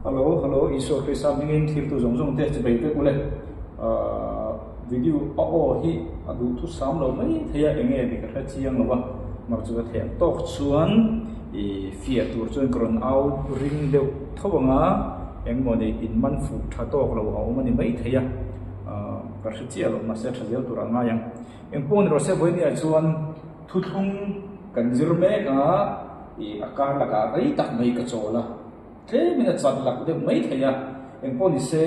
Hello hello Isua Krista hmingin thiltu zawng zawng te chibei vek ule ahh video a aw hi a duhthu sam lo mai thei a enge ni ka hre chiang lo a mar chu ka theih ang tawk chuan ih fiah tur chuan ka rawn au ring deuh tho ang a engmaw ni in man fuh tha tawk lo a awm a ni mai thei a ahh ka hre chiah lo mahse a tha zel tur a ngai ang engpawh ni rawh se vawinia chuan thuthlung kan zir mek a ih a kar lakah rei tak mai ka chawl a. Tlemin a chat lak deuh mai thei a, engpawh ni se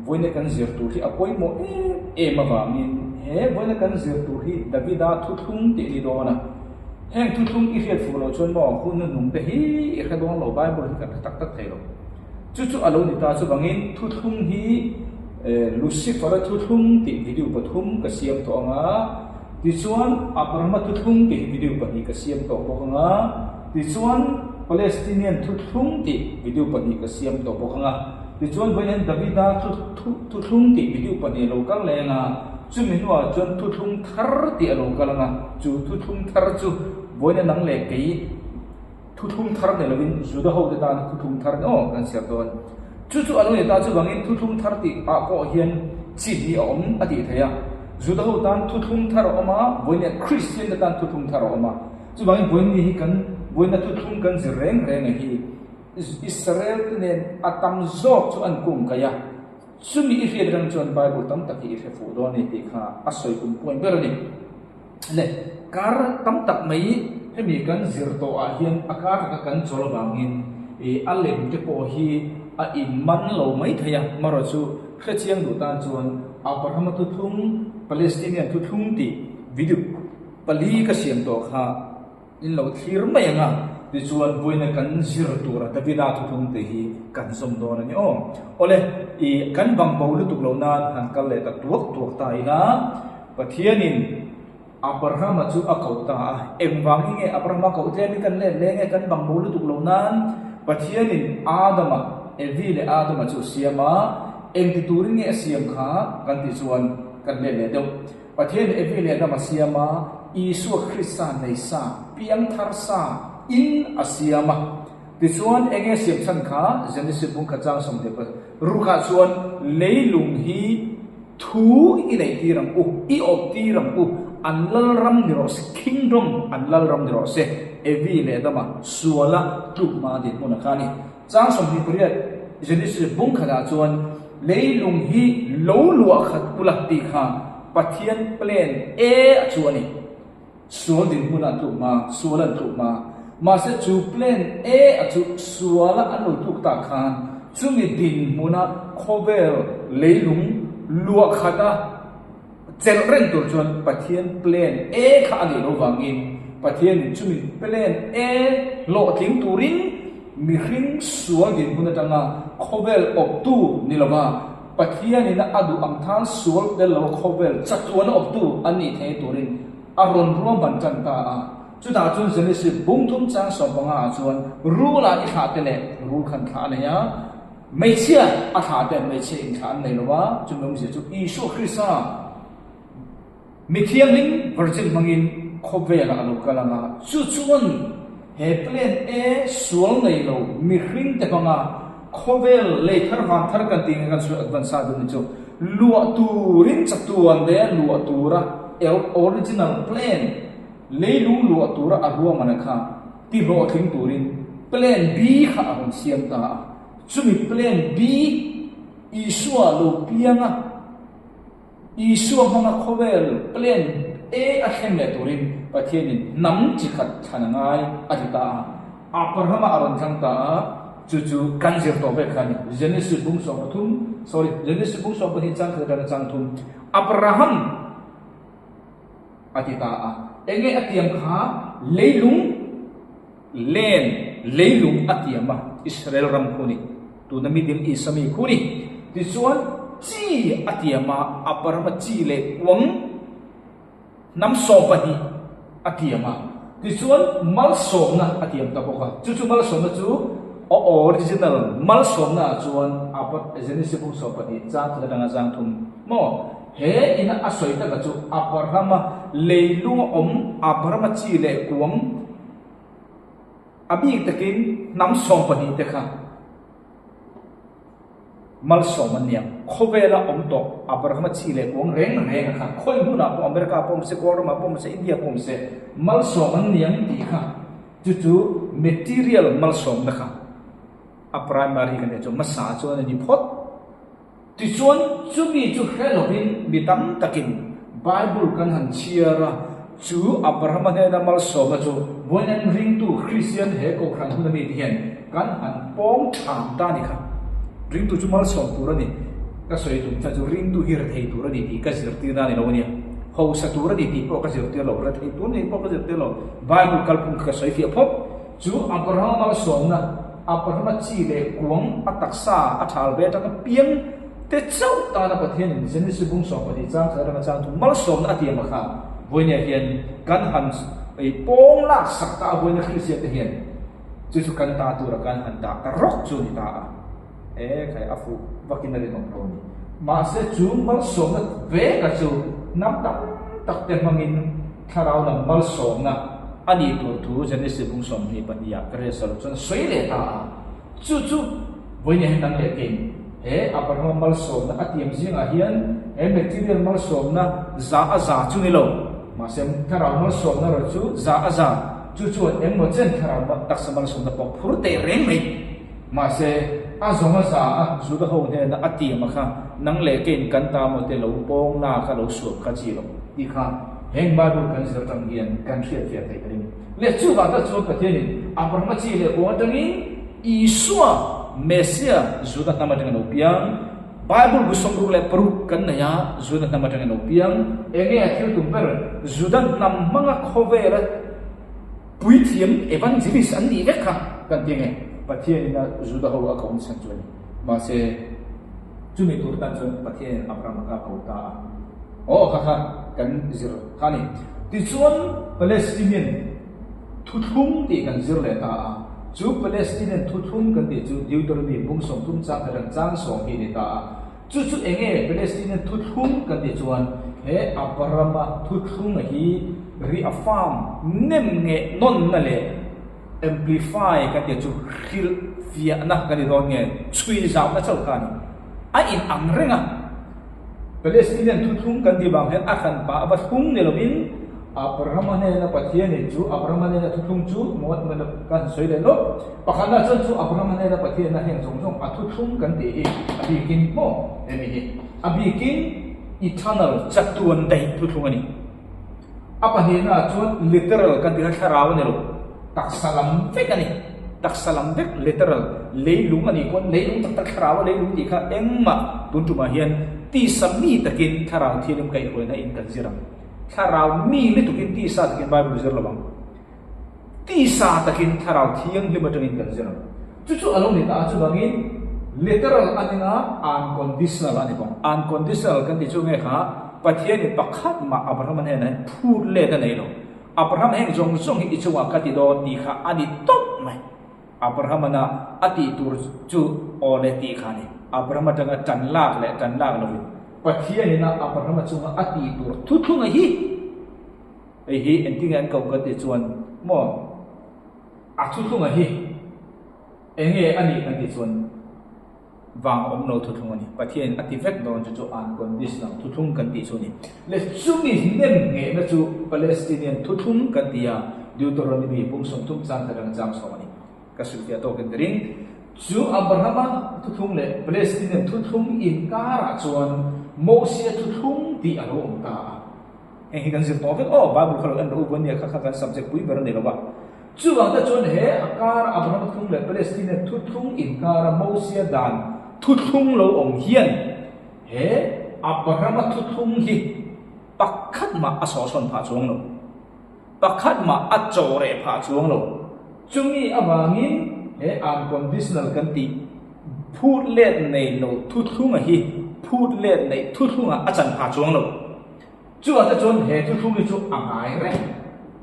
vawiina kan zir tur hi a pawimawh em em avangin he vawiina kan zir tur hi Davida thuthlung tih a ni dawn a. Heng thuthlung i hriat fuh loh chuan maw hun hnuhnung te hi i hre dawn lo, Bible hi kan hre tak tak thei lo. Chu chu a lo ni ta chuvangin thuthlung hi Lucifer-a thuthlung tih video pathum ka siam tawh ang a, tichuan Abrahama thuthlung tih hi video pahnih ka siam tawh bawk ang a, Tichuan, Palestinian thuthlung tih video pahnih ka siam tawh bawk ang a. Tichuan, vawiin hian Davida thuthlung tih video pahnih a lo kal leng a, chumi hnuah chuan thuthlung thar tih a lo kal ang a, chu thuthlung thar chu vawiin a nang leh kei thuthlung thar ni lovin Juda hote tan thuthlung thar ni aw kan siam dawn. Chu chu a lo ni ta chuvangin thuthlung thar tih ah pawh hian chi hi a awm a tih theih a. Juda ho tan thuthlung thar a awm a, vawiin ah Kristian te tan thuthlung thar a awm a. Chuvangin Buaini hi kan buaina thuthlung kan zir reng reng a hi Israel te nen a tam zawk chu an kung kaih a, chumi i hriat reng chuan Bible tam tak hi i hre fuh dawn a ni tih kha a sawi kum point ber a ni. Le kar tam tak mai hemi kan zir tawh ah hian a kar taka kan chawl avangin i a lem te pawh hi a in man lo mai thei a, marawh chu hrechiang duh tan chuan Abrahama thuthlung Palestinian thuthlung tih video Pali ka siam tawh kha in lo thlir mai ang a, tichuan vawiina kan zir tura Davida thuthlung te hi kan zawm dawn a ni aw. Awle, i kan bang bo lutuk lo nan han kal leh ta tuak tuak ta ila, Pathianin Abrahama chu a koh ta a, engvangin nge Abrahama koh tlemin kan let leng e, kan bang bo lutuk lo nan Pathianin Adama, Evi leh Adama chu a siam a, engti turin nge a siam kha kan tih chuan kan let leh deuh. Pathian Evi leh Adama siam a, Isua Krista nei sa, piangthar sa, in a siam a. Tichuan, enge siam chhan kha Genesis bung khat chang sawm teh pa rukah chuan leilung hi thu i neih tir ang u, i awp tir ang u, an lalram ni rawh se, kingdom an lalram ni rawh se, Evi leh Adama suala tlukma dinhmun a kha a ni. Chang 28, Genesis bung khatah chuan leilung hi lo luah khat ula tih kha Pathian plan A a chu a ni. Sual dinhmun an tluk hma, sual an tluk hma. Mahse chu plan A a chu suala an lo tluk tak khan chumi dinhmuna khawvel leilung luah khata Chelh reng tur chuan Pathian plan A kha a nih loh vangin Pathianin chumi plan A hlawhtling turin mihring sual dinhmun atanga khawvel awptu ni lova Pathianin a duh ang than sual tel lo khawvel chatuana awptu an nih theih turin a rawn ruahman tan ta a. Chutah chuan Genesis bung thum chang 15 ah chuan rul ah i thlah te leh rul khan thlah a nei a. Hmeichhia a thlah ten hmeichhia inthlah an nei lo a, chumi awmzia chu Isua Krista mi thianghlim virgin hmangin khawvelah a lo kal ang a, chu chuan he plan A sual nei lo mihring te hmanga khawvel lei thar van thar kan tih nge kan sawi advance a duh ni chu luah turin chatuan te luah tura original plan leilung luah tura a ruahman a kha Ti hlawhtling turin Plan B kha a rawn siam ta a. Chumi Plan B Isua lo piang a, Isua hmanga khawvel Plan A a thleng leh turin Pathianin hnam chi khat thlan a ngai a ti ta a. Abrahama a rawn thlang ta a, chu chu kan zir tawh vek kha a ni. Genesis bung 13, sorry, Genesis bung 12 chang khat atanga chang thum, Abraham, A ti ta a. Enge a tiam kha leilung len leilung a tiam a, Israel ram khu ni, tuna Middle East a mi khu ni. Tichuan chi a tiam a, Abrahama chi leh kuang hnam 12 a tiam a. Tichuan malsawmna a tiam ta bawk a. Chu chu malsawmna chu a original malsawmna ah chuan Genesis bung 12 chang khat atanga chang thum maw? He ina a sawi taka chu Abrahama leilunga awm Abrahama chi leh kuang a bik takin hnam 12 te kha Malsawm an nia. Khawvela awm tawh Abrahama chi leh kuang reng reng a kha khawi hmunah pawh America pawh awm se, Kawlramah pawh awm se, India pawh awm se malsawm an niang tih kha chu chu material malsawmna kha a primary kan tih chu hmasa chuan a ni phawt. Tichuan chumi chu hre lovin mi tam takin Bible kan han chhiar a, chu Abrahama hnena malsawmna chu vawiin ringtu Kristian he Kohhran huna mite hian kan han pawng ṭham ta a ni kha. Ringtu chu malsawm tur a ni. Ka sawi tum chuan chu ringtu hi rethei tur a ni tih ka zirtir na a ni lo a nia. Hausa tur a ni tih pawh ka zirtir lo, rethei tur a ni pawh ka zirtir lo. Bible kalphung kha ka sawi fiah phawt. Chu Abrahama malsawmna, Abrahama chi leh kuang a taksa a ṭhal ve aṭanga piang te chauh tana Pathianin Genesis bung 12 chang khat aṭanga chang thum malsawmna a tiam a kha vawinia hian kan han pawng lak sak ta a vawinia Kristian te hian chu chu kan ta tura kan han dah ta rawk chu a ni ta a. E khai a fuh vakin a rinawm lo a ni. Mahse chu malsawmna veka chu hnam tam tak te hmangin thlarau lam malsawmna a nih tur thu Genesis bung 22 ah ka riat lo chuan sawi leh ta a. Chu chu vawiin hian dang leh kein he Abrahama malsawmna a tiam zingah hian he material malsawmna za a za chu ni lo. Mahse thlarau malsawmna erawh chu za a za chu chuan engmaw chen thlarau taksa malsawmna pawh phur teh reng mai. Mahse, a zawng a za a, Juda ho hnena a tiam a kha, nang leh kein kan ta maw te lo pawng na kha lo suap kha chi lo tih kha heng Bible kan zir atang hian kan hriatfiah theih ka ring. Leh chuvang tak chuan Pathianin Abrahama chi leh kuang atangin Isua, Messiah, Juda hnam atangin a lo piang. Bible bu 66 kan nei a, Juda hnam atangin a lo piang. Enge a thil tum ber? Juda hnam hmanga khawvela Puithiam evangelist an nih vek kha kan ti nge? Pathianin a Juda ho a ko chhan chu a ni. Mahse, chumi tur tan chuan Pathianin Abraham kha a ko ta a. Aw, kha kha kan zir kha a ni. Tichuan, Palestinian thuthlung tih kan zir leh ta a. Chu Palestinian thuthlung kan tih chu Deuteronomy bung 30 chang khat ang chang sawm hi a ni ta a. Chu chu enge Palestinian thuthlung kan tih chuan he Abrahama thuthlunga hi reaffirm, nem nge nawnna leh amplify kan tih chu hrilh fiahna kan ti dawn nge chhui zauhna chauh kha a ni. A in ang reng a. Palestinian thuthlung kan tih vang hian a hran pah va thlung ni lovin Abrahama hnena Pathianin chu Abrahama hnena thuthlung chu ka han sawi leh lawk. Pakhatna chuan chu Abrahama hnena Pathianna heng zawng zawng a thuthlung kan tih hi a bikin maw hemi hi a bikin eternal chatuan daih thuthlung a ni. A pahnihna chuan literal kan tih kha thlarau a ni lo, taksa lam vek a ni. Taksa lam vek literal leilung a nih pawn leilung tak tak thlarau a leilung tih kha engmah tun tumah hian tisa mi takin thlarau thianghlim kaihhruaina in kan zir ang. Thlarau mi lutukin tisa takin Bible zir lo ang. Tisa takin thlarau thianghlim atangin kan zir ang. Chu chu a lo ni ta a, chuvangin literal a ning a, unconditional a ni bawk. Unconditional kan tih chu nge kha Pathianin pakhat mah Abraham-a hnenah hian phut let a nei lo. Abraham heng zawng zawng hi i chungah ka ti dawn tih kha a ni tawp mai. Abraham-ana a tih tur chu aw le tih kha a ni. Abraham atanga tan lak leh tan lak lovin Pathianin a Abraham-a chunga a tih tur thuthlunga hi hei hi engtinge an koh kan tih chuan maw a thuthlunga hi enge a nih kan tih chuan vang awm lo thuthlung a ni. Pathianin a ti vek dawn chu chu unconditional thuthlung kan tih chu a ni. Le chumi hnem nghehna chu Palestinian thuthlung kan ti a, Deuteronomy bung 30 chang khat ang chang sawm a ni. Ka hrilhfiah tawkin ka ring. Chu Abrahama thuthlung leh Palestinian thuthlung inkarah chuan Mosia thuthlung tih a lo awm ta a. Heng hi kan zir tawh vek aw, Bible kha lo en rawh u, Buania kha kha kan subject pui ber a ni lo va. Chuvang te chuan he a kar Abrahama thuthlung leh Palestinian thuthlung inkara Mosia dan thuthlung lo awm hian he Abrahama thuthlung hi pakhat mah a sawhsawn phah chuang lo, pakhat mah a chaw reh phah chuang lo. Chumi avangin he unconditional kan tih phut let nei lo thuthlunga hi phut let neih thuthlungah a chan phah chuang lo. Chuvang te chuan he thuthlung hi chu a ngai reng.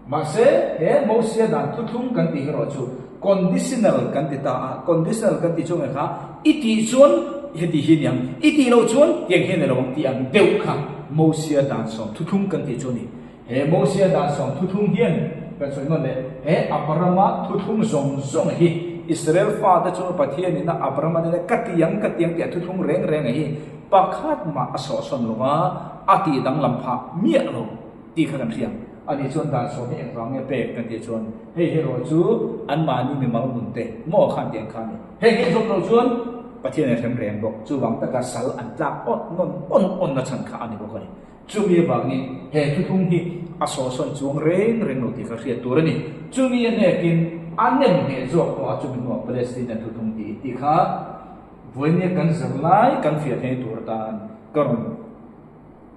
Mahse, he Mosia dan thuthlung kan tih erawh chu conditional kan ti ta a, conditional kan tih chu nge kha i tih chuan heti hi aniang, i tih loh chuan tiang hi a ni lo ang tih ang deuh kha Mosia dan sawm thuthlung kan tih chu a ni. He Mosia dan sawm thuthlung hian kan sawi nawn leh he Abrahama thuthlung zawng zawng hi Israel fate chunga Pathianin a Abrahama nena ka ti ang, ka ti ang tih a thuthlung reng reng a hi pakhat mah a sawhsawn lo va, a tih danglam phah miah lo tih kha kan hria. Ani chuan dan sawm hi engvang nge pek kan tih chuan hei erawh chu anmahni mimal nun te maw khan tih ang kha a ni. Heng hi zawm lo chuan Pathian a hrem reng bawk. Chuvang taka sal an tlak awn nawn awn awn na chhan kha a ni bawk a ni. Chumi avangin he thuthlung hi a sawhsawn chuang reng reng lo tih kha hriat tur a ni. Chumi a hnekin a nem hneh zawk pawh a chumi hnuah Palestine a thuthlung tih tih kha vawinia kan zirlai kan fiah thei tur atan ka rawn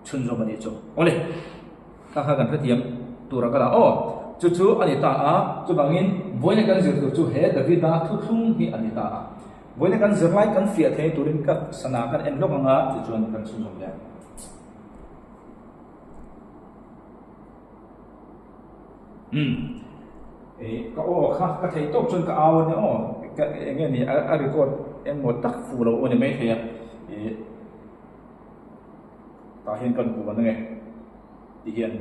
chhunzawm a nih chu. Awle. Kha kha kan hrethiam tur a ka dah aw. Chu chu a ni ta a, chuvangin vawiina kan zir tur chu he Davida thuthlung hi a ni ta a. Vawiina kan zir lai kan fiah thei turin ka sana kan en lawk ang a, tichuan kan chhunzawm leh ang. Umm. E, ka aw kha ka thei tawp chuan ka au a nia aw. Ka eng nge ni a record engmaw tak fuh lo aw ni maithei a. E. Tah hian kan buan ange ti hian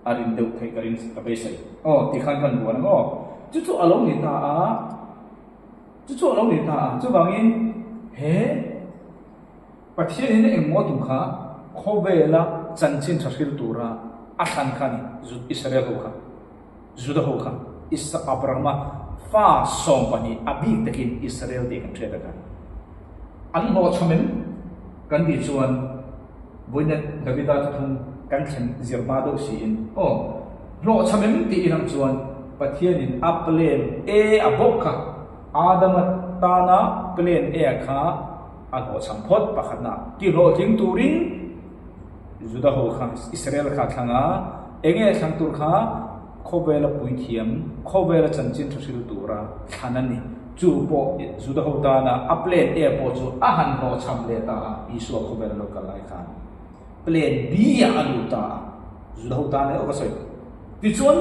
a rin deuh theih ka ring ka beisei. Aw ti khan kan buan ang aw. Chu chu a lo ni ta a, chu chu a lo ni ta a. Chuvangin he Pathianin engmaw tum kha khawvela chanchin tha hril tura a thlan kha a ni, Israel ho kha. Juda ho kha Isa Abrahama fa 12 a bik takin Israel tih kan hriat a kha. An hlawhchham em? Kan tih chuan vawiin Davida thuthlung kan thlen zir hma deuh siin aw hlawhchham em tih inang chuan Pathianin a plan A a bawk kha Adama tana plan A kha a hlawhchham phawt pakhatna tihlawhtling turin Juda ho kha Israel kha a thlang a, enge a thlang tur kha khawvela puithiam, khawvela chanchin tha hril tura thlan a ni. Chu pawh Juda ho tana a plan A pawh chu a han hlawhchham leh ta a, Isua khawvela lo kal lai khan plan B ah a lut ta a, Juda ho tana erawh ka sawi. Tichuan,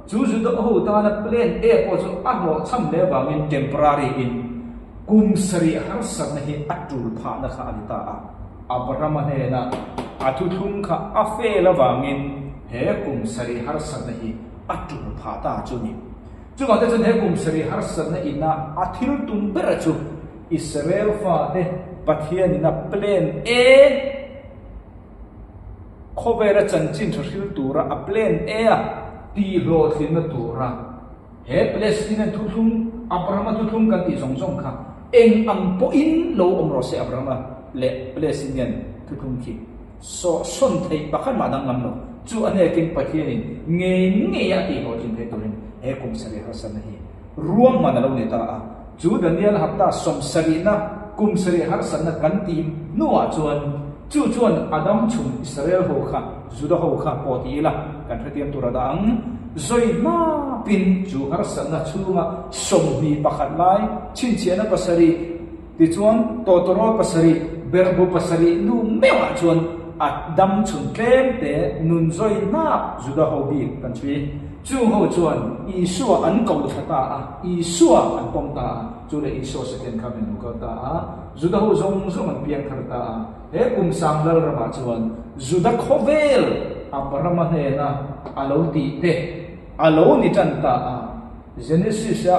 chu Juda ho tana plan A pawh chu a hlawhchham leh avangin temporary in kum sarih harsatna hi a tul phahna kha a ni ta a. Abrahama hnena a thuthlung kha a fel avangin he kum sarih harsatna hi a tul phah ta chu a ni. Chuvang te chuan he kum sarih harsatna ina a thil tum bera chu Israel fate Pathian ina plan A, khawvela chanchin tha hril tura a plan A a tihhlawhtlinna tura He Palestinian thuthlung, Abrahama thuthlung kan tih zawng zawng kha eng ang pawhin lo awm rawh se Abrahama leh Palestinian thuthlung khi sawhsawn theih pakhat mah danglam lo. Chu a hnekin Pathianin ngei ngei a tihhlawhtlin theih turin he kum sarih harsatna hi ruahman a lo ni ta a. Chu Daniel hapta sawmsarihna kum sarih harsatna kan tih hnuah chuan chu chuan Adam chhung Israel ho kha Juda ho kha pawh ti ila kan hrethiam tur a dah ang. Zawi hnapin chu harsatna chhunga 21 lai chhinchhiahna pasarih tichuan tawtawrawl pasarih berhbu pasarih nu meuhah chuan a dam chhun tlem te nun zawi hnap Juda ho bik kan chhui. Chung ho chuan Isua an ko thla ta a, Isua an pawm ta a, chu leh Isua second coming lo kal ta a, Juda ho zawng zawng an piang thar ta a. He kum sang Lalramah chuan Juda khawvel Abrahama hnena a lo tih te a lo ni tan ta a. Genesis-a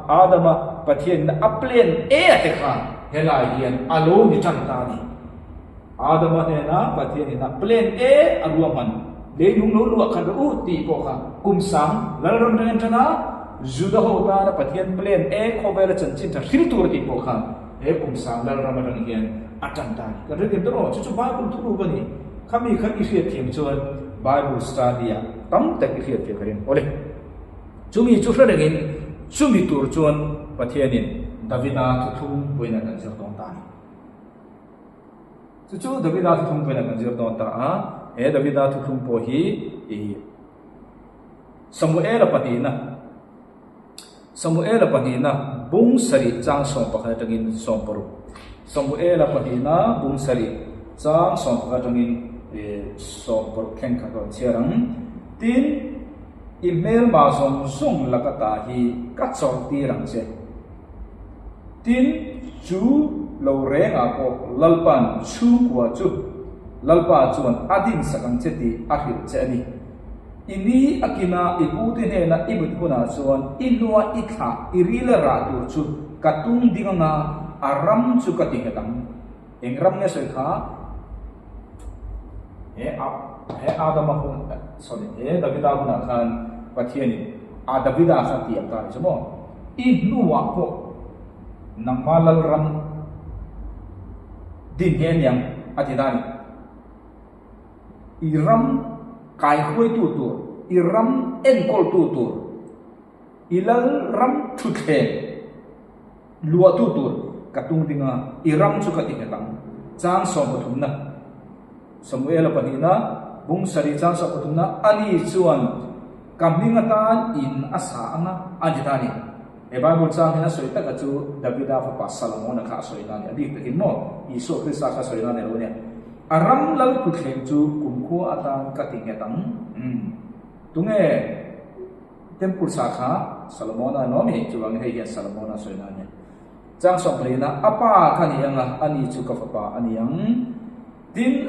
Adama Pathianin a plan A te kha helai hian a lo ni tan ta a ni. Adama hnena Pathianin a plan A a ruahman, leilung lo luah khat rawh u tih pawh kha kum sang Lalram reng atanga Juda ho tana Pathian plan A khawvela chanchin tha hril tur a tih pawh kha He kum sang Lalram atang hian a tan ta a ni. Kan hrethiam dawn aw, chu chu Bible thuruk a ni. Khami kha i hriatthiam chuan Bible study ah tam tak i hriatfiah ka ring. Awle, chumi chu hre rengin chumi tur chuan Pathianin Davida thuthlung puiin a kan zir dawn ta a ni. Chu chu Davida thuthlung puiin a kan zir dawn ta a, he Davida thuthlung pawh hi i Samuela pahnihna, Samuela pahnihna bung sarih chang 11 atangin 60. Samuela pahnihna bung sarih chang 11 atangin 60 thleng kha ka rawn chhiar ang. Tin, i hmelma zawng zawng laka ta hi ka chawrh tir ang che. Tin, chu lo rengah pawh Lalpa'n chhungkua chu Lalpa chuan a dinsak ang che tih a hrilh che a ni. I ni a kina i pute hnena i mut hunah chuan i hnua i thlah i ril a rah tur chu ka tung ding anga a ram chu ka ti nghet ang. Eng ram nge sawi kha? He he Adama hun sorry he Davida hunah khan Pathianin a Davida kha ti ang ta a ni chu maw? I hnuah pawh nangma lalram din hi a niang a ti ta a ni. I ram kaihruaitu tur, i ram enkawltu tur, i lal ram thutthleng luahtu tur ka tung ding a, i ram chu ka ti nghet ang. Chang sawmpathumna, Samuela pahnihna, bung sarih chang sawmpathumna, ani chuan ka hming atan in a sa ang a, a ti ta a ni. He Bible chang hian a sawi taka chu Davida fapa Salomona kha a sawi na a ni. A bik takin maw Isua Krista kha a sawi na a ni lo a nia. A ram lal thutthleng chu kumkhua atan ka ti nghet ang. Umm. Tunge Temple sa kha Salomona emaw mi? Chuvangin hei hian Salomona a sawi na a nia. Chang sawmhlihna, A pa ka ni ang a, ani chu ka fapa a ni ang. Tin,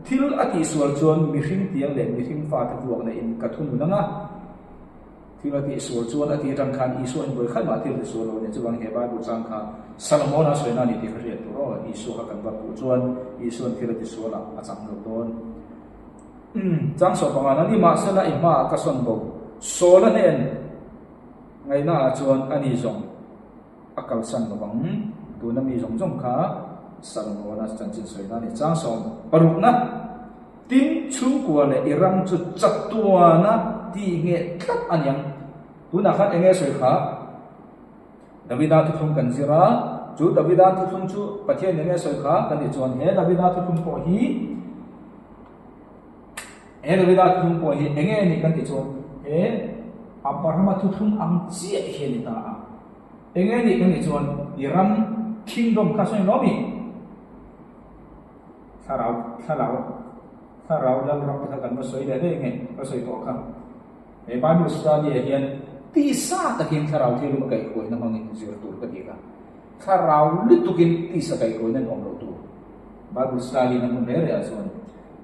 thil a tihsual chuan mihring tiang leh mihring fate vuakna in ka thunun ang a. Thil a tihsual chuan a ti atang khan Isua in vawi khat mah thil tisual lo a ni. Chuvangin he Bible chang kha Salomona sawina a ni tih ka hriat tur aw. Isua kha kan va puh chuan Isua'n thil a tisual ah a chang lo dawn. Umm, chang sawh panga na ni mahsela i hmaah ka sawn bo. Sawl a hnen ngaihna ah chuan a ni zawng a kalsan lo vang. Tuna mi zawng zawng kha Salomona chanchin sawina a ni. Chang sawm parukna. Tin, chhungkua leh i ram chu chatuana tih ngheh tlat a niang. Tunah khan eng nge sawi kha? Davida thuthlung kan zir a, chu Davida thuthlung chu Pathian eng nge sawi kha? Kan tih chuan he Davida thuthlung pawh hi he Davida thuthlung pawh hi eng nge ni kan tih chuan he Abrahama thuthlung ang chiah hi a ni ta a. Eng nge ni kan tih chuan i ram kingdom kha sawi lawm i. Thlarau, thlarau, thlarau lalram te kha kan va sawi leh daih nge, ka sawi tawh kha. He Bible study ah hian tisa takin thlarau thianghlim a kaihhruaina hmangin zir tur ka ti kha. Thlarau lutukin tisa kaihhruaina an awm loh tur. Bible study na hmun reh reh ah chuan.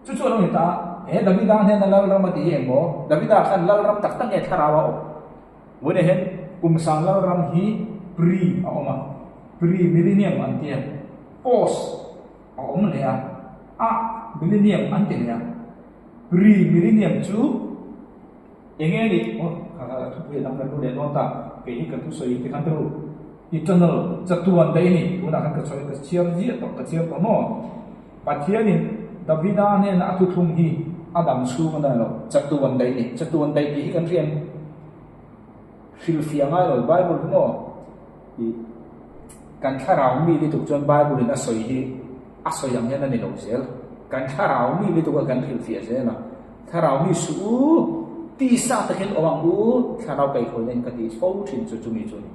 Chu chu a lo ni ta a, he Davida hnena lalram a ti hi engmaw? Davida khan lalram tak tak nge thlarau a awm? Vawiinah hian kum sang lalram hi pre a awm a, pre-millennium an ti a, post a awm leh a, a millennium an ti leh a. Pre-millennium chu eng nge ni? Aw, kha kha thupui a dang kan ru leh dawn ta, kei hi ka thusawi hi tikhan ru. Eternal, chatuan daih a ni, tunah khan ka sawi ka chhiar ziah tawh, ka chhiar tawh maw? Pathianin Davida hnena a thuthlung hi a dam chhung a ni lo, chatuan daih a ni. Chatuan daih tih hi kan hriat hrilhfiah ngai lo, Bible hi maw ih kan thlarau mi lutuk chuan Bible in a sawi hi a sawi ang hian a ni lo zel. Kan thlarau mi lutuk a kan hrilhfiah zel a, thlarau mi suh u, tisa takin awm ang u, thlarau kaihhruaina in ka tih fo thin chu chumi chu a ni.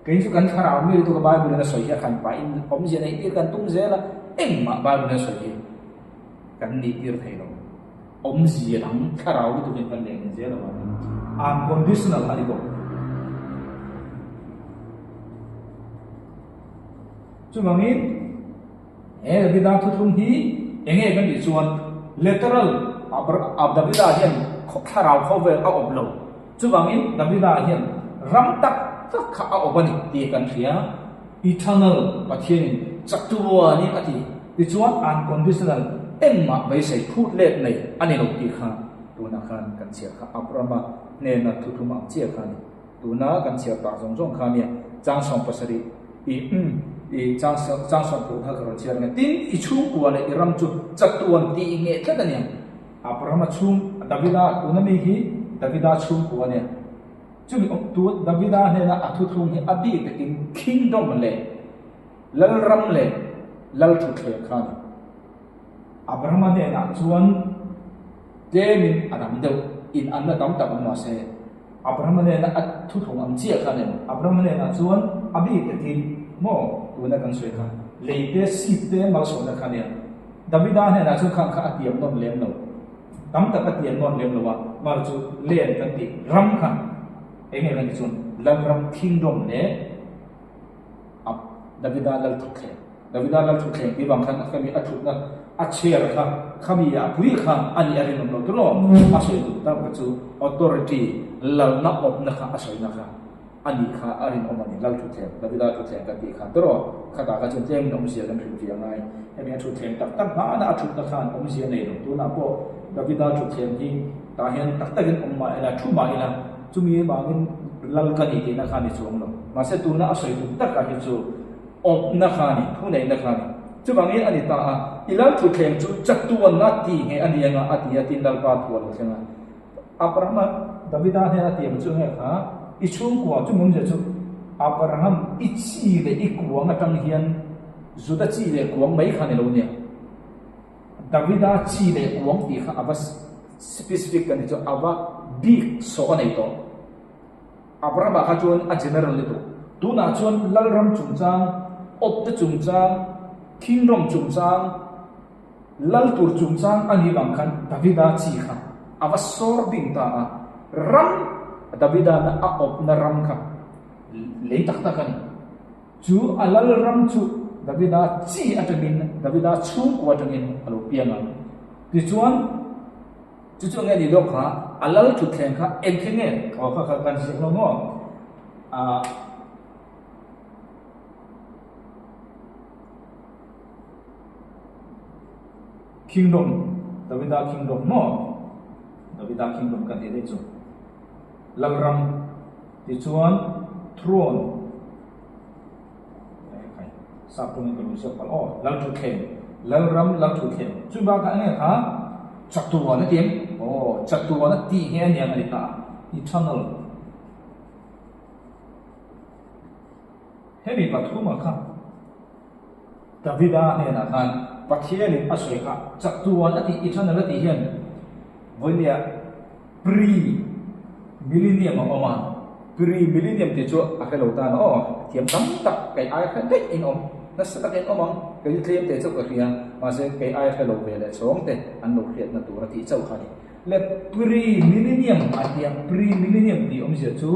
Kei chu kan thlarau mi lutuk a Bible in a sawi hi a khan pah in awmzia neih tir kan tum zel a, engmah Bible in a sawi hi kan nih tir thei lo. Awmzia dang thlarau lutuk in kan leh zel avangin unconditional a ni bawk. Chuvangin he Davida thuthlung hi enge kan tih chuan literal Davida hian thlarau khawvel a awp lo. Chuvangin Davida hian ram tak tak kha a awp a ni tih kan hria. Eternal Pathianin chatuanin a ti. Tichuan unconditional engmah beisei phut let nei a ni lo tih kha tunah khan kan chhiar kha Abrahama hnena thuthlum ang chiah kha a ni. Tuna kan chhiar tak zawng zawng kha nia chang 70 i i chang chang 60 kha ka rawn chhiar ang e. Tin, i chhungkua leh i ram chu chatuan tih ngheh tlat a ni ang. Abrahama chhung, Davida, tuna mi hi Davida chhungkua a nia. Chumi awmtu Davida hnena a thuthlung hi a bik takin kingdom leh lalram leh lal thutthleng kha a ni. Abrahama hnenah chuan tlemin a dang deuh, in anna tam tak awm mahse Abrahama hnena a thuthlung ang chiah kha a ni lo. Abrahama hnenah chuan a bik takin maw tuna kan sawi kha lei te, seed te malsawmna kha a nia. Davida hnenah chuan khang kha a tiam nawn lem lo, tam tak a tiam nawn lem lo a, mar chu len kan tih ram kha eng nge kan tih chuan Lalram kingdom leh a Davida lal thutthleng, Davida lal thutthleng tih vang khan a kami a thutna a chair kha khami a pui kha a nih a rinawm lo turaw? A sawi duh tak kha chu authority, lalna awpna kha a sawina kha a nih kha a rinawm a ni, Lal thutthleng, Davida thutthleng kan tih kha turaw? Khatah kha chuan tlemin awmzia kan hrilh ve a ngai. Hemi a thutthleng tak tak hmana a thutna khan awmzia nei lo. Tunah pawh Davida thutthleng hi tah hian tak takin awm mah ila, thu mah ila, chumi vangin lal ka ni tihna kha a ni chuang lo. Mahse tuna a sawi tum takah hi chu awpna kha a ni, thuneihna kha a ni. Chuvangin a ni ta a, I lal thutthleng chu chatuanna ti nge a ni anga a ti a, tin Lalpa thu a lo thleng a. Abrahama Davida hnena tiam chu nge kha, I chhungkua chu mumzia chu Abraham i chi leh i kuang atang hian Juda chi leh kuang mai kha ni lo nia. Davida chi leh kuang tih kha a va specific kan ti chu a va bik sawh a nei tawh. Abrahama kha chuan a general lutuk. Tunah chuan Lalram chungchang, awpte chungchang, kingdom chungchang, Lal tur chungchang a nih vang khan Davida chi kha a va sawr ding ta a, ram Davida na a awpna ram kha lei tak tak a ni. Chu a lal ram chu Davida chi atangin, Davida chhungkua atangin a lo piang ang. Tichuan, chu chu nge ni dawk kha, a lal thutthleng kha engthil nge? Aw kha kha kan ziak lo maw? Ah. Kingdom, Davida Kingdom maw? Davida Kingdom kan tih daih chu. Lalram tichuan Throne sap tawngin ka lo ziak palh aw, Lalthutthleng, Lalram Lalthutthleng. Chu bakah enge kha chatuan a ti em? Aw, chatuan a tih nghe aniang a ni ta, eternal. Hemi pathuma kha Davida hnenah khan Pathianin a sawi kha chatuan a tih eternal a tih hian vawinia pre millennium a awm a, pre millennium tih chu a hrelo tan a aw, thiam tam tak kei ai hre daih in awm, nasa takin awm ang, kei chu tlem teh chauh ka hria, mahse kei ai hrelo ve leh chhawng te an lo hriatna tur a tih chauh kha a ni. Le pre millennium a tia, pre millennium tih awmzia chu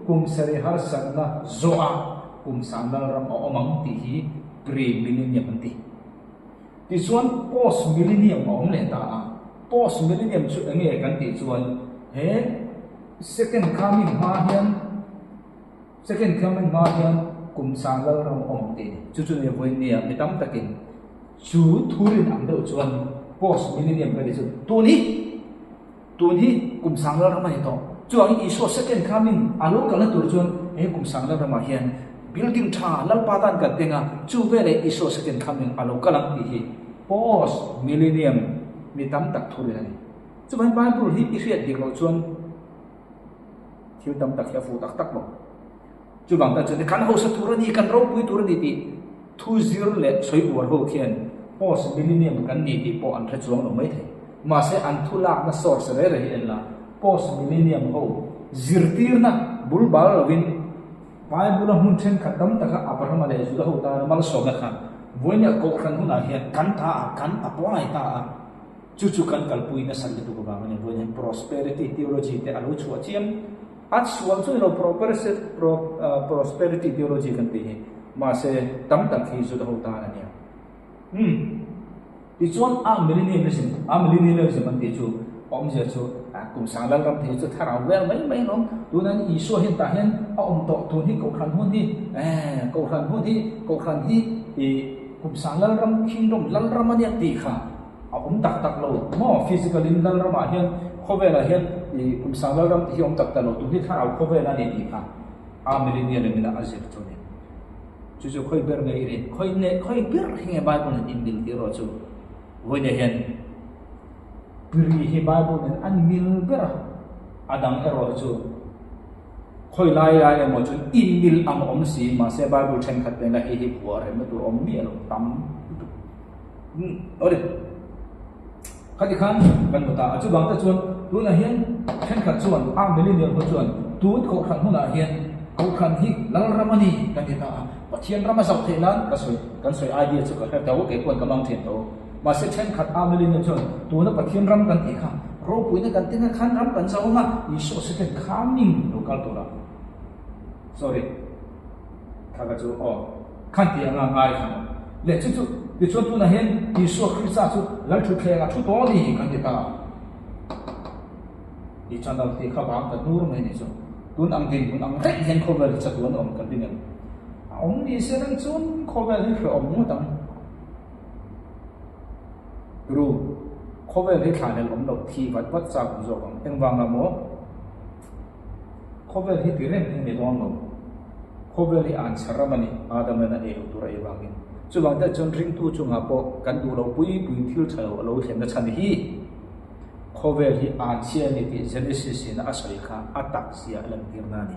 kum sarih harsatna zawhah kum sang lalram a awm ang tih hi pre millennium an ti. Tichuan post millennium a awm leh ta a, post millennium chu eng nge kan tih chuan he second coming hma hian second coming hma hian kum sang lalram a awm ang tih a ni. Chu chu ni vawinia mi tam takin Chu thurin ang deuh chuan post millennium ka ti chu tun hi tun hi kum sang lal ram a ni tawh. Chuvangin Isua second coming a lo kalna tur chuan he kum sang lal ramah hian building tha Lalpa tan kan teng a, chu veleh Isua second coming a lo kal ang tih hi post millennium mi tam tak thurin a ni. Chuvangin Bible hi i hriat dik loh chuan thil tam tak hi a fuh tak tak lo. Chuvang tan chuan kan hausa tur a ni, kan ropui tur a ni tih thu zir leh sawi uar ho khian post millennium kan ni tih pawh an hre chuang lo maithei. Mahse an thu lakna source reh reh hi en la, post millennium ho zirtirna bul bal lovin Bible-a hmun thenkhat tam taka Abrahama leh Juda ho tana malsawmna khan vawinia kohhran hunah hian kan ta a, kan apply ta a, chu chu kan kalpui nasat lutuk avang a ni. Vawiin hian prosperity theology te a lo chhuah chiam. A sual chu ni lo prosperity theology kan tih hi mahse tam tak hi Juda ho tan a nia. Umm. Tichuan a millennialism, a millennialism an tih chu awmzia chu kum sang lalram te hi chu thlarau vel mai mai an awm. Tunah hian Isua hian tah hian a awm tawh tun hi Kohhran hun hi eh Kohhran hun hi Kohhran hi ih kum sang lalram kingdom lalram a nia tih kha A awm tak tak lo maw? Physical in Lalramah hian khawvelah hian i kum sang Lalram tih hi awm tak tak lo, tun hi thlarau khawvel a ni tih kha a millennial in a zir chu a ni. Chu chu khawi ber nge i rin? Khawi nge khawi ber hi nge Bible in in mil tih erawh chu vawiin hian Piri hi Bible nen an mil ber a, a dang erawh chu khawi lai lai emaw chuan in mil ang awm si mahse Bible thenkhat nen la hei hi buah remna tur awm miah lo tam lutuk. Awle khati khan kan hmu ta a chuvang te chuan tunah hian thenkhat chuan a millennial ho chuan tun kohhran hunah hian kohhran hi Lalram a ni kan ti ta a Pathian ram a zauh theih nan ka sawi kan sawi idea chu ka hre tho kei pawhin ka mang thin tho mahse thenkhat a millennial chuan tuna Pathian ram kan tih kha ropuina kan tinga khan ram kan zau anga Isua second coming lo kal tur a sorry kha ka chu aw khan tih anga ngai khan le chu chu. Tichuan tunah hian Isua Krista chu Lal thutthleng a thu tawh a ni kan ti ta. I channel tih kha vang ta hnur mai ni chu. Tun ang dinhmun ang daih hian khawvel hi chatuan awm kan ring em? A awm ni se reng chuan khawvel hi hrehawm ngawt ang. Ru, khawvel hi thlahlel awm loh thi vat vat chak awm zawk ang. Engvang ah maw? Khawvel hi ti reng hi ni dawn lo. Khawvel hi an chhe ram a ni, Adam-a'n a ei loh tur a ei vangin. Chuvang te chuan ringtu chungah pawh kan duh loh pui pui thil tha lo a lo thlen na chhan hi khawvel hi an chhia a ni tih Genesis in a sawi kha a tak zia a lantir na a ni.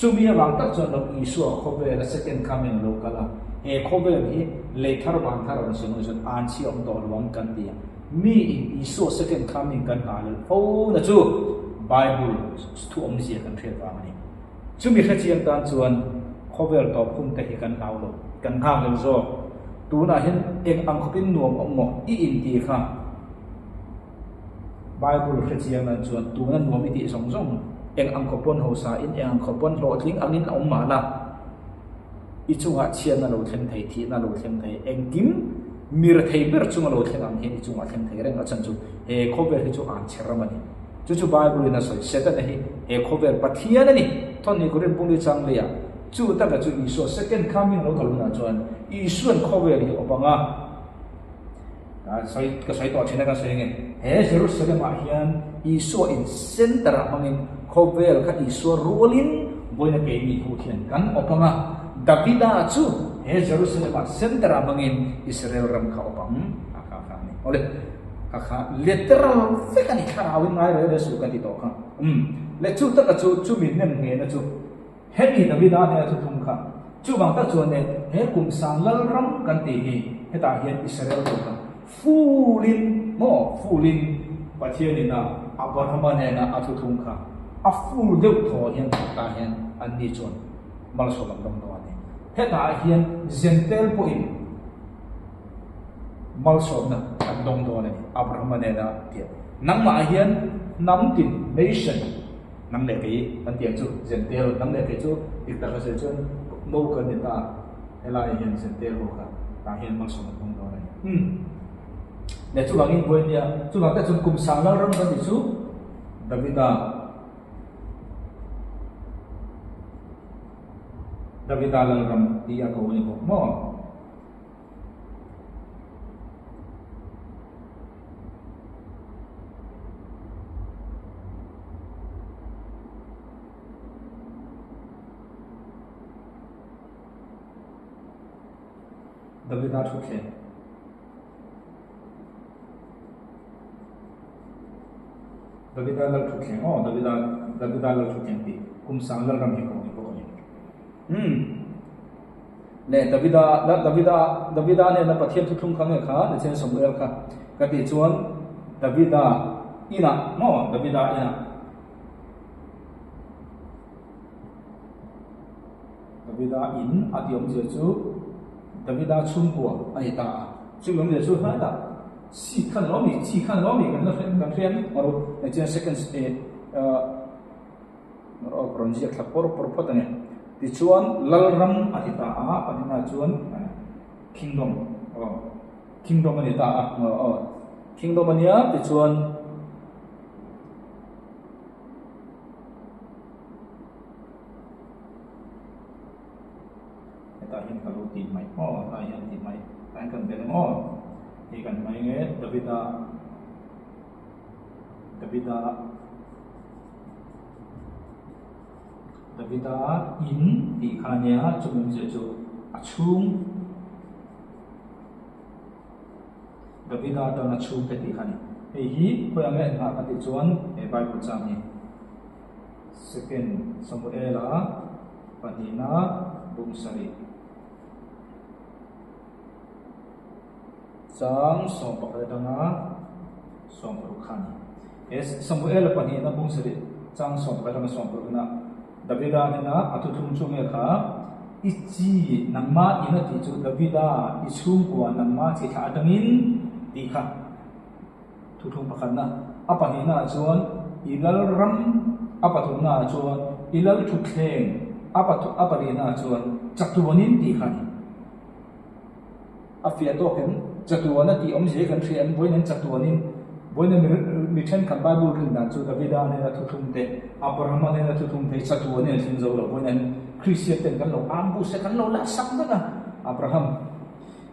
Chumi avang tak chuan lo Isua khawvel a second coming a lo kal a, he khawvel hi lei thar van thar a rawn siam ang chuan an chhia awm tawh lo ang kan ti a. Mi in Isua second coming kan nghah leh fo na chu Bible thu awmzia kan hriat vang a ni. Chumi hrechiang tan chuan khawvel tawp hun te hi kan hlau lo, kan nghak leh zawk. Tunah hian eng ang khawpin nuam awm maw i inti kha? Bible hrechiang nan chuan tuna nuam i tih zawng zawng eng ang khawp pawn hausa in eng ang khawp pawn hlawhtling angin a awm mahla i chungah chhiatna lo thleng thei, thihna lo thleng thei, engkim mir thei ber chunga lo thleng ang hian i chungah thleng thei reng a chhan chu he khawvel hi chu an chhe ram a ni. Chu chu Bible in a sawi, Setana hi he khawvel Pathian a ni. Thawhni Korin Pungli chang leiah chu taka chu Isua second coming lo kal hunah chuan Isuan khawvel hi awp ang a. Ka sawi ka sawi tawh thin a ka sawi nge he Jerusalem ah hian Isua in center ah hmangin khawvel kha Isua rualin vawiin a keimi ho hian kan awp ang a, Davida chu he Jerusalem ah center ah hmangin Israel ram kha awp ang a kha kha a ni. Awle kha kha literal vek a ni thlarau in ngai rel rel suh ka ti tawh kha. Um le chu taka chu chumi nem nghehna chu Hemi Davida hnena thuthum kha chuvang tak chuan e he kum sang Lalram kan tih hi hetah hian Israel ho kha fulin maw fulin Pathianin a Abrahama nena a thuthum kha a ful deuh thaw hian tah hian anni chuan malsawm an dawng dawn a ni. Hetah hian Jentail pawhin malsawmna an dawng dawn a ni Abrahama nena tih nangmah hian hnam tin nation Nang leh kei kan tih ang chu Zentel, nang leh kei chu dik tak a sawi chuan no kan ni ta, helaiah hian Zentel ho kha tah hian malsawm an hmang dawn a ni. Umm. Leh chuvangin buai nia, chuvang te chuan kum sang lal ram kan tih chu Davida, Davida lal ram tih a ko a ni bawk maw? Davida thutthleng. Davida lal thutthleng aw Davida Davida lal thutthleng tih kum sang lal ram hi ko ni bawk a ni. Umm. Leh Davida Davida Davida nena Pathian thuthlung kha nge kha Nichin Samuel kha ka tih chuan Davida inah maw Davida inah Davida in a tih awmzia chu Davida chhungkua a ni ta a chumi awmzia chu hlai tak seed kha ni lawm ni chi kha ni lawm ni kan la hre kan hria ang maw Nichin second Aw ka rawn ziak thla pawr pawr phawt a ni. Tichuan Lalram a ti ta a, pahnihna chuan Kingdom aw Kingdom a ni ta a, aw Kingdom a nia tichuan hetah hian ka lo tih hmaih aw hetah hian tih hmaih tah hian kan belh ang aw hei kan hmai nge Davida Davida Davida in tih kha ania chumi awmzia chu a chhung Davida atanga chhung te tih kha a ni. Hei hi khawi ang nge nghah kan tih chuan he Bible chang hi Second Samuel-a pahnihna bung sarih. Chang 11 atanga 16 kha a ni. He Samuela pahnihna bung sarih chang 11 atanga 16 na Davida hnena a thuthlung chu nge kha, I chi nangmah in a tih chu Davida i chhungkua nangmah chi thlah atangin tih kha thuthlung pakhatna. A pahnihnaah chuan i lalram, a pathumnaah chuan i lal thutthleng, a palihnaah chuan chatuanin tih kha a ni. A fiah tawk em? Chatuan a tih awmzia hi kan hria em? Vawiin an chatuanin, vawiin mi thenkhat Bible rin dan chu Davida hnena thuthlung te, Abrahama hnena thuthlung te hi chatuanin an thleng zo lo. Vawiin an Kristian ten kan lo ambush a, kan lo laksak vek a. Abraham,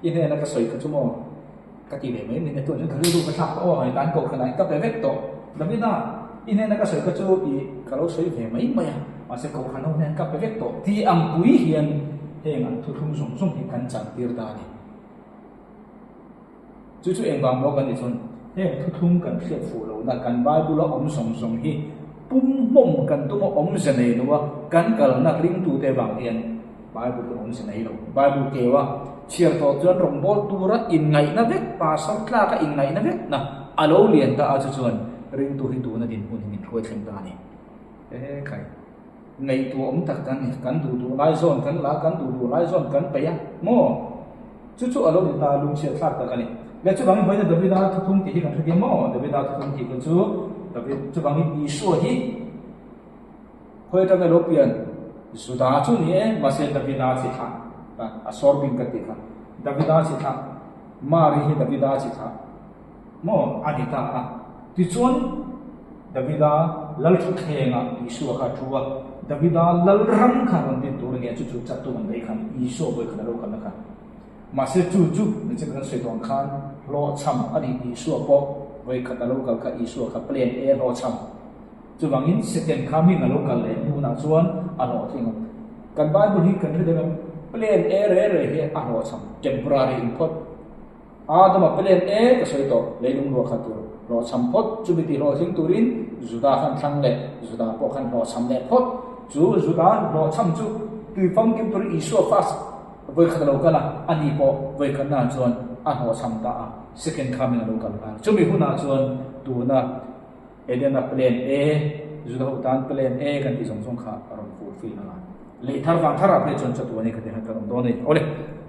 i hnena ka sawi kha chu maw? Ka ti ve mai mai na tuan chuan ka rilru ka thlak tawh aw, hei tan kohhran ah in ka pe vek tawh. Davida, i hnena ka sawi kha chu i ka lo sawi ve mai mai a, mahse kohhran ho hian ka pe vek tawh ti ang pui hian heng an thuthlung zawng zawng hi kan chan tir ta a ni. Chu chu engvang maw kan ti chuan heng thuthlung kan hriat fuh lohna kan Bible a awm zawng zawng hi pumhmawm kan tum a awmze nei lo a, kan kalna ringtute vang hian Bible hi awmze nei lo. Bible keu a chhiar tawh chuan rawngbâwl tura inngaihna vek, pastor tlaka inngaihna vek na a lo lian ta a, chu chuan ringtu hi tuna dinhmun hi min hruai thleng ta a ni. He khai, ngaihtuah awm tak kan ni. Kan duh duh lai zawn kan la, kan duh duh lai zawn kan peih a, maw? Chu chu a lo ni ta, lungchhiat thlak tak a ni. Leh chuvangin vawiina Davida thuthlung tih hi kan hre thiam maw? Davida thuthlung tih kha chu David, chuvangin Isua hi Khawi atanga lo pian Juda chu ni e, mahse Davida chi thlah a sawr bing ka tih kha. Davida chi thlah, Mari hi Davida chi thlah maw a ni ta a. Tichuan Davida lal thutthlengah Isua kha a thu a, Davida lal ram kha rawn din tur a ni a, chu chu chatu an daih khan Isua vawi khat a lo kalna kha. Mahse chu chu nichina kan sawi tawh ang khan hlawhchham a ni Isua pawh vawi khat a lo kal kha Isua kha plan A hlawhchham. Chuvangin second kha ming a lo kal leh hnunah chuan a hlawhtling ang. Kan Bible hi kan hre deuh em? Plan A re re hi a hlawhchham, temporary in phawt. Adama plan A ka sawi tawh, leilung ruah kha tur hlawhchham phawt, chumi tih hlawhtling turin Juda khan thlang leh, Juda pawh khan hlawhchham leh phawt. Chu Juda hlawhchham chu tui famkim turin Isua first vawikhat a lo kal a, ani pawh vawikhatnaah chuan a hlawhchham ta a, second kha ming a lo kal nghal. Chumi hunah chuan tuna. Edena plan A, Juda ho tan plan A kan tih zawng zawng kha a rawn fulfill ang a. Lei thar vang tharah phei chuan chatuan hi khatiang hian kan awm dawn a ni. Awle,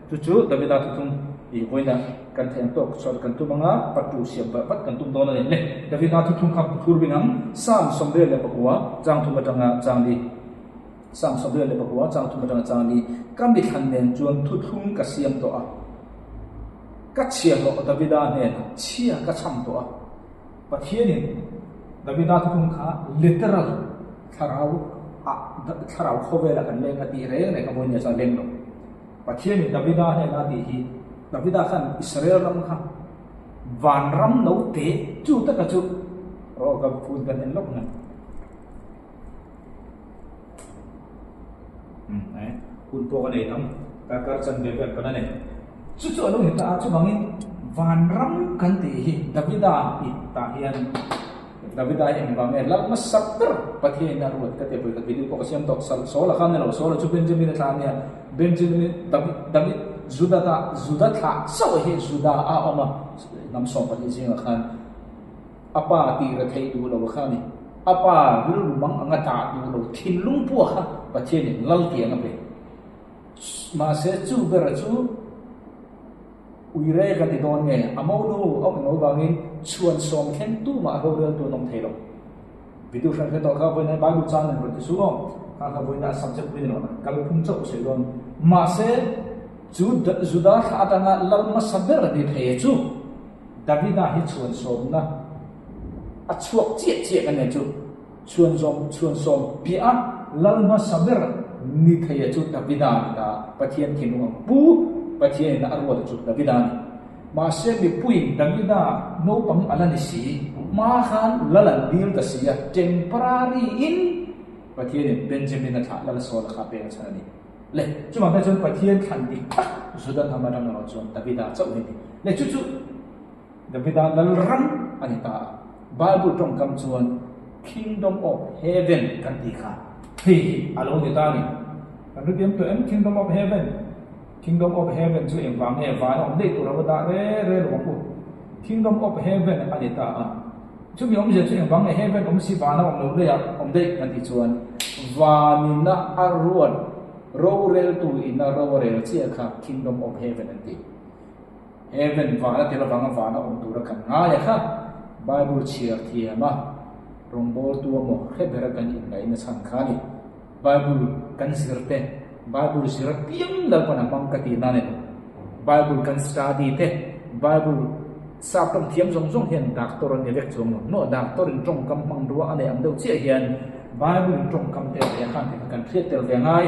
chu chu Davida thuthlung i vawiina kan theih ang tawk chhuat kan tum ang a, patu siam vat vat kan tum dawn a ni. Le, Davida thuthlung kha thur bing ang, Psalm 89 chang thum atanga chang li, Psalm 89 chang thum atanga chang li, Ka mithlan nen chuan thuthlung ka siam tawh a, ka chhiahhlawh Davida hnenah chhia ka chham tawh a. Pathianin Davida thuthlung kha literal thlarau ah thlarau khawvela kan leng a tih reng reng a vawiin nia chuan a leng lo. Pathianin Davida hnena a tih hi Davida khan Israel ram kha vanram lo te chu taka chu rawh ka phun kan en lawk na. Hun pawh ka nei tam, karkar chanve vel ka la nei. Chu chu a lo ni ta a, chuvangin vanram kan tih hi Davida tih tah hian Davida hi engvang nge lal hmasa ber Pathianin a ruat ka ti a, vawikhat video pawh ka siam tawh, Saula khan ni lo, Saula chu Benjamin a thlah a nia, Benjamin David David Juda ta Juda thlah chauh hi Juda a awm a, hnam 12 zingah khan. A pa tih ra theih duh lo kha a ni. A pa rilru mang anga dah duh lo thinlung pua kha Pathianin lal tiang a pe. Mahse chu bera chu uire ka ti dawn nge, a monu a awm lo vangin chhuan sawm thleng tumah a roreltu an awm thei lo. Video hran hre tawh kha vawiin Bible chang nen rawn ti su aw. Kha kha vawiin a subject pui ni lo na kalphung chauh ka sawi dawn. Mahse chu Juda thla atanga lal hmasa ber ni thei chu Davida hi chhuan sawmna a chhuak chiah chiah ka nia chu chhuan zawm chhuan sawm piah a lal hmasa ber ni thei a chu Davida a ni ta Pathian thinlung ang pu Pathian in a ruat a chu Davida a ni mahse mipuiin Davida naupang a la ni si hma khan lal an dil ta si a temporary in Pathian in Benjamin a thlah lal Saul a kha pek a chhan a ni. Le, chuvang te chuan Pathian thlan dik tak Juda hnam atang erawh chuan Davida chauh hi a ni. Le, chu chu Davida lalram a ni ta a. Bible tawngkam chuan Kingdom of Heaven kan tih kha hei hi a lo ni ta a ni. Kan hrethiam tawh em Kingdom of Heaven? Kingdom of Heaven chu engvang nge van a awm daih tur a va dah re re lo ang u. Kingdom of Heaven a ni ta a. Chumi awmzia chu engvang nge heaven awm si vana awm lo daih a awm daih kan tih chuan vanina a ruat roreltu ina ro a rel chiah kha kingdom of heaven an ti. Heaven vana tel avanga vana awm tura kan ngai a kha Bible chhiar thiam a rawngbawltu emaw hre bera kan inngaihna chhan kha a ni. Bible kan zir te Bible zir apiang Lalpan a hmang ka tih nan emaw. Bible kan study te, Bible sap tawng thiam zawng zawng hian doctor an ni vek chuang lo maw? Doctor in tawngkam hmang rua a nei ang deuh chiah hian Bible in tawngkam te a nei a khan tih kha kan hriat tel ve ngai.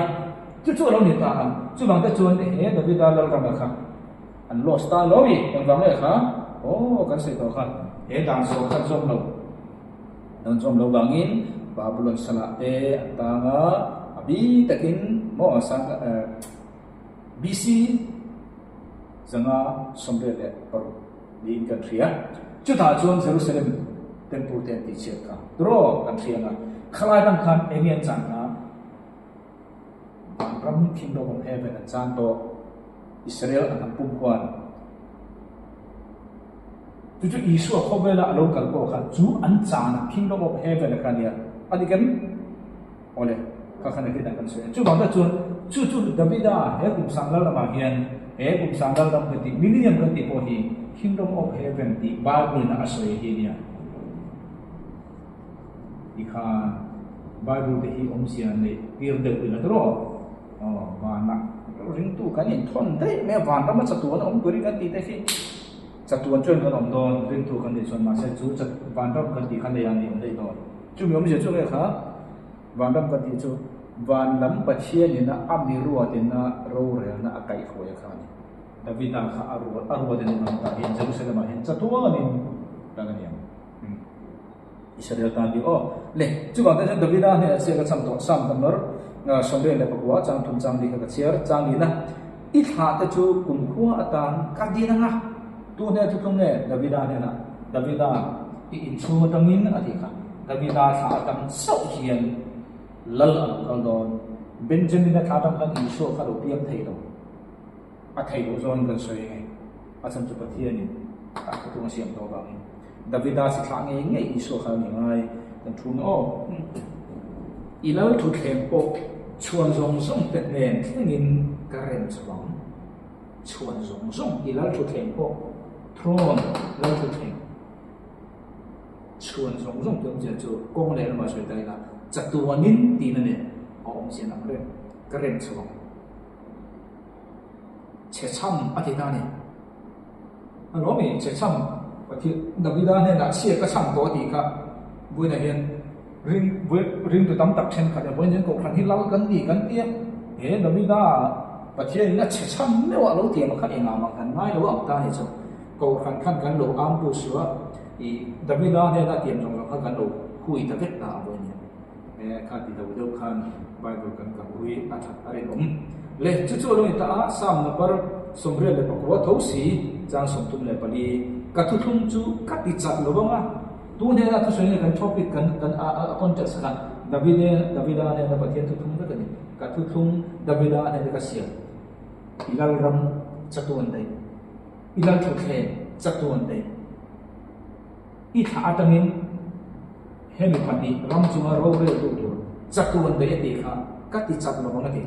Chu chu a lo ni ta a, chuvang te chuan he Davida Lalrama kha an lost ta lo i, engvang nge kha? Aw kan sawi tawh kha, he dan zawh kha zawm lo. Dan zawm lo vangin Babulon salah te an tang a, a bi takin maw sang BC 586 niin kan hria. Chutah chuan Jerusalem Temple te an tihchhiat kha turaw kan hria ang a, khalai dang khan eng nge an chan kha? Vanram Kingdom of Heaven an chan tawh, Israel an han pum khuan. Chu chu Isua khawvela a lo kal pawh kha chu an chana Kingdom of Heaven a kha nia. A dik em? Awle, kha khan a hriat kan sawi a. Chuvang tak chuan chu chu Davida he kum sang lal ramah hian he kum sang lal ram kan tih Millennium kan tih pawh hi Kingdom of Heaven tih Bible in a sawi hi nia. Tikhan Bible te hi awmzia neih tir deuh ila tawh. Aw vanah ringtu kan inthawn daih mai a, van rama chatuan a awm turin kan tih te khi chatuan chuan kan awm dawn ringtu kan nih chuan mahse chu vanram kan tih kha nei a ni awm daih dawn. Chumi awmzia chu nge kha vanram kan tih chu van lam Pathianina a mi ruatina rorelna a kaihhruai a kha a ni. Davida kha a ruat a ruatin a awm tah hian Jerusalem-ah hian chatuanin kan a ni ang. Israel tan bik aw. Le, chuvang te chuan Davida hnenah chiah ka cham tawh, Psalm kan nawr, 29 chang thum chang li kha ka chhiar, chang lina, I thlah te chu kumkhua atan ka din ang a. Tu hnena thuthlung nge? Davida hnenah, Davida, i inchhung atangin a tih kha. Davida thlah atang chauh hian lal a lo kal dawn. Benjamina thlah atang khan Isua kha a lo piang thei lo. A theih loh zawngin kan sawi nge? A chhan chu Pathianin a thutlung a siam tawh avangin Davida si thlah ngei ngei Isua kha a ni ngai kan thu nge aw. I lal thutthleng pawh chhuan zawng zawng te hnen thlengin ka rem chho ang. Chhuan zawng zawng i lal thutthleng pawh throne lal thutthleng chhuan zawng zawng te awmzia chu kawng leh lamah sawi ta ila chatuanin tihna nen a awmzia ang reng ka rem chho ang. Chhe chham a ti ta a ni. A lawm i chhe chham Pathian Davida hnenah chhia ka chham tawh a tih kha vawiinah hian ring ringtu tam tak thenkhat hian vawiin hian kohhran hi lal kan ni kan ti a, he Davida Pathianin a chhe chham meuh a lo tiam a kha engah mah kan ngai lo ang ta a ni chu. Kohhran khan kan lo ambush a, i Davida hnena tiam zawng zawng kha kan lo hui ta vek ta a vawiin hian. He kha ti lo deuh khan Bible kan kal ui a that a rinawm. Le, chu chu a lo ni ta a, Psalm number 89 tho si, chang 34, Ka thuthlung chu ka ti chat lo vang a, tu hnena thusawi nge kan topic kan kan a a context kha Davide Davida hnena Pathian thuthlung vek a ni. Ka thuthlung Davida hnena ka siam. I lalram chatuan daih. I lal thutthleng chatuan daih. I thlah atangin hemi pahnih ram chunga roreltu tur chatuan daih a tih kha ka ti chat lo ang a ti.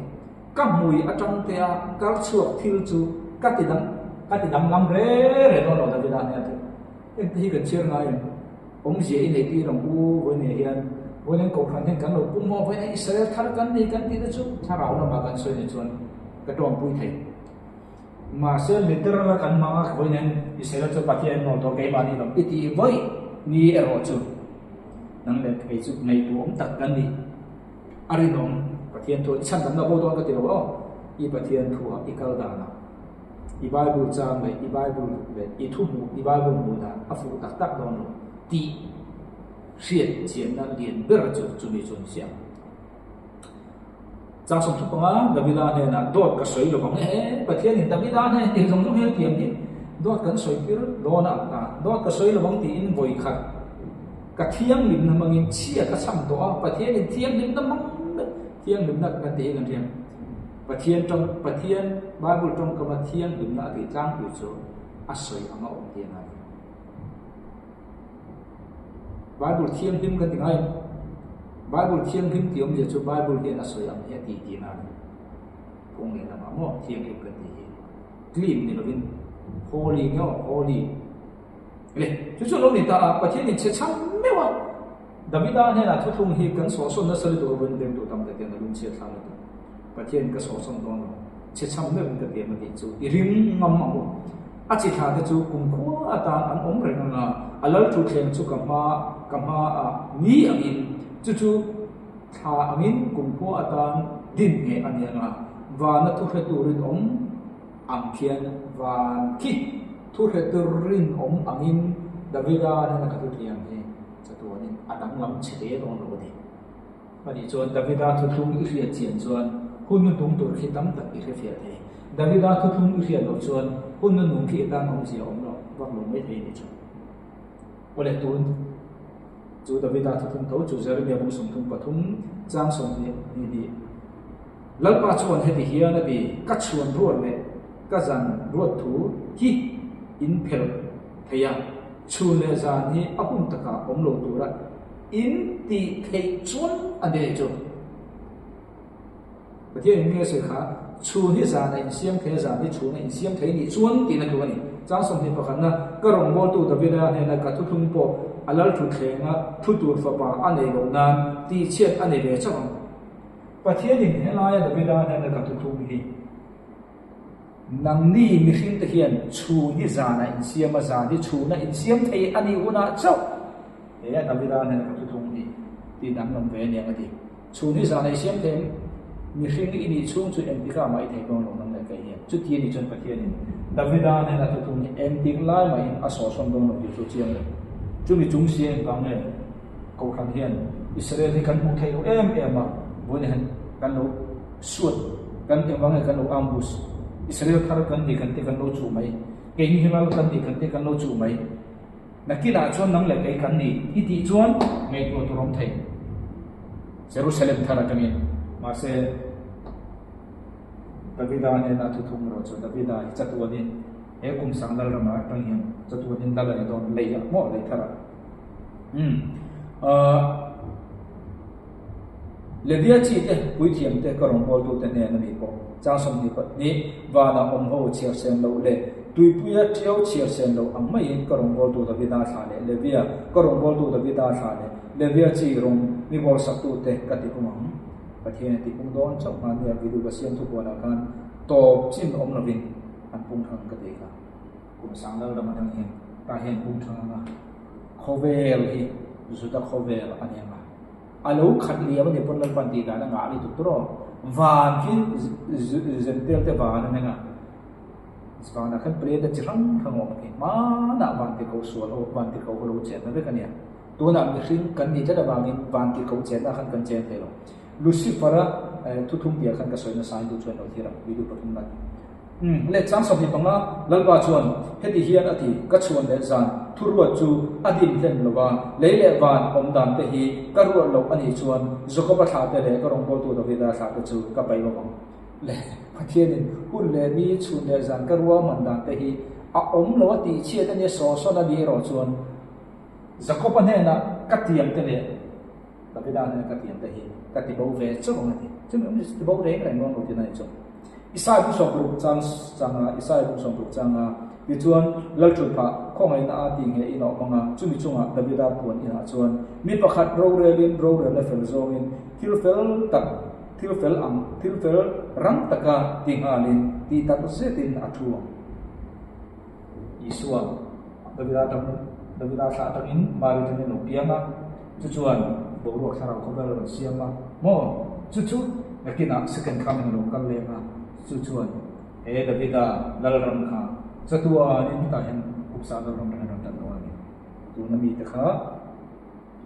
Ka hmui atang tea kar chhuak thil chu ka ti dang ka ti danglam re re dawn lo Davida nia ti. Engte hi kan chhiar ngai em? Awmzia i neih tir ang u vawiin hian vawiin kohhran hian kan lo pum maw vawiin Israel thar kan ni kan tih te chu thlarau lamah kan sawi nih chuan ka tawngpui thei. Mahse literal a kan hmang a, vawiin Israel chu Pathian nawl tawh keimahni lo i tih vawi ni erawh chu nang leh kei chu ngaihtuah awm tak kan ni. A rinawm Pathian thu i chhandamna bo dawn ka ti lo aw, i Pathian thu ah i kal dan ah i Bible chang leh i Bible leh i thu hmuh i Bible hmuh dan a fuh tak tak dawn lo tih hriat chianna lian ber chu chumi chu a ni siam. Chang 35, Davida hnenah dawt ka sawi lo vang e, Pathianin Davida hnen tih zawng zawng hian thiam hi dawt kan sawi tir dawn a ang ta, dawt ka sawi lo vang tiin vawi khat ka thianghlimna hmangin chhia ka chham tawh a, Pathianin thianghlimna hmang daih thianghlimna kan tih hi kan hria. Pathian tawng Pathian Bible tawngkama thianghlimna a tih tlangpui chu a sawi ang a awm tih a ngai. Bible thianghlim kan ti ngai. Bible thianghlim tih awmzia chu Bible hian a sawi ang hi a ti tih na a ni. Kawng leh lamah maw thianghlim kan tih hi clean ni lovin holy nge aw holy. Le chu chu lo ni ta a Pathian in chhe chhang meuh a. Davida hnenah thuthlung hi kan sawhsawn nasa lutuk a vawiin beng duh tam tak hian a lungchhiat thlang lutuk. Pathian ka sawhsawn dawn lo. Chhechham meuhin ka tiam a tih chu i ring ngam ang u. A chi thla te chu kumkhua atan an awm reng ang a, a lal thutthleng chu ka hma ka hmaah ni angin chu chu thla angin kumkhua atan din ngheh a ni ang a, vana thu hre tur rinawm ang khian van khi thu hre tur rinawm angin Davida nena ka thutliam hi chatuanin a danglam chhe hle dawn lo a ni. Ani chuan Davida thuthlung i hriat chian chuan hun hnuhnung tur khi tam tak i hrefiah thei. Davida thuthlung i hriat loh chuan hun hnuhnung khi i tan awmzia awm loh vak lo mai thei a ni chu. Awle tun chu Davida thuthlung tho chu Jeremia bung 33 chang 22 hnih Lalpa chuan heti hian a ti, Ka chhuan ruat leh ka zan ruat thu hi in phelh thei a, chhun leh zan hi a hun takah awm lo tura In tih theih chuan a nei chu. Pathian in nge sawi kha, chhun hi zan a insiam thei a, zan hi chhun a insiam thei nih chuan tihna tur a ni. Chang 21na, Ka rawngbawltu Davida hnena ka thuthlung pawh a lal thutthlenga thu tur fapa a nei loh nan tihchhiat a nei ve chauh ang. Pathianin helaia Davida hnena ka thuthlung hi Nangni mihringte hian chhun hi zana insiam a, zan hi chhuna insiam thei a nih hunah chauh he Davida hnena ka thuthlung hi tih danglam ve aniang a ti. Chhun hi zana insiam thei ang, mihring i nih chhung chu engtikah mah i thei dawn lo nang leh kei hian. Chuti a nih chuan Pathianin Davida hnena thuthlung hi engtik lai mahin a sawhsawn dawn lo tih chu chiang lo. Chumi chung si engvang nge Kohhran hian Israel hi kan hmuh theih loh em em a, vawiin hian kan lo suat, kan engvang nge kan lo ambush, Israel thar kan ni kan te kan lo chuh mai, keini hi ral kan ni kan te kan lo chuh mai, nakinah chuan nang leh kei kan ni i tih chuan ngaihtuah tur awm thei Jerusalem thar atangin. Mahse, Davida hnena thuthung erawh chu Davida hi chatuanin he kum sang lal ramah atang hian chatuanin lal a ni dawn, lei ah maw lei tharah. Umm. Ahh. Levia chi te, puithiam te, ka rawngbawltute hnen a nih pawh chang 22 vanah awm ho chhiar sen loh leh tuipuia ṭiau chhiar sen loh ang maiin ka rawngbawltu Davida thlah leh Levia, ka rawngbawltu Davida thlah leh Levia chi rawng mi bawlsaktute ka ti pung ang. Pathian a ti pung dawn chauh khan nia video ka siam thupuanah khan tawp chin awm lovin an pung thang ka ti kha. Kum sang lal ram atang hian tah hian pung thang anga khawvel hi Juda khawvel a ni anga a lo khat liam a ni pawn Lalpan tih dan a ngah lutuk tur aw. Van khi Zentel te van a ni anga vanah khan plate chi hrang hrang a awm khi hmanah van ti ko sual ho van ti ko ho lo chenna vek a nia. Tunah mihring kan nih tlat avangin van ti ko chenna khan kan chen thei lo. Lucifer-a thuthum tihah khan ka sawi nasa in duh chuan lo thlir ang video pathum lai. Umm, leh chang 25 Lalpa chuan heti hian a ti, Ka chhuan leh zan thuruat chu a din hlen lo va, lei leh van awm dan te hi ka ruat loh a nih chuan Jakoba thlah te leh ka rawngbawltu Davida thlah te chu ka paih bawk ang. Leh Pathianin hun leh ni chhun leh zan ka ruahman dan te hi a awm lo a tih chhiat a nia sawhsawn a nih erawh chuan Jakoba hnenah ka tiam te leh Davida hnena ka tiam te hi ka ti bo ve chauh ang a ti. Chumi awm ti bo reng reng dawn lo tihna a ni chu. Isai bung 60 chang changa Isai bung 60 changa tichuan Lalthutphah khawngaihna a tih nge in a awm anga chumi chungah Davida puan inah chuan mi pakhat rorelin rorelna fel zawngin thil fel tak thil fel ang thil fel rang taka ti nghalin tih tak zetin a thu ang. Isua Davida atang Davida thlah atangin Mari atangin a lo piang a, chu chuan boruak thlarau khawvel a rawn siam a, maw? Chu chu nakinah second coming a lo kal leng a, chu chuan he Davida lalram kha chatuanin hetah hian Kupsa lalram reng a rawn tan dawn a ni. Tuna mite kha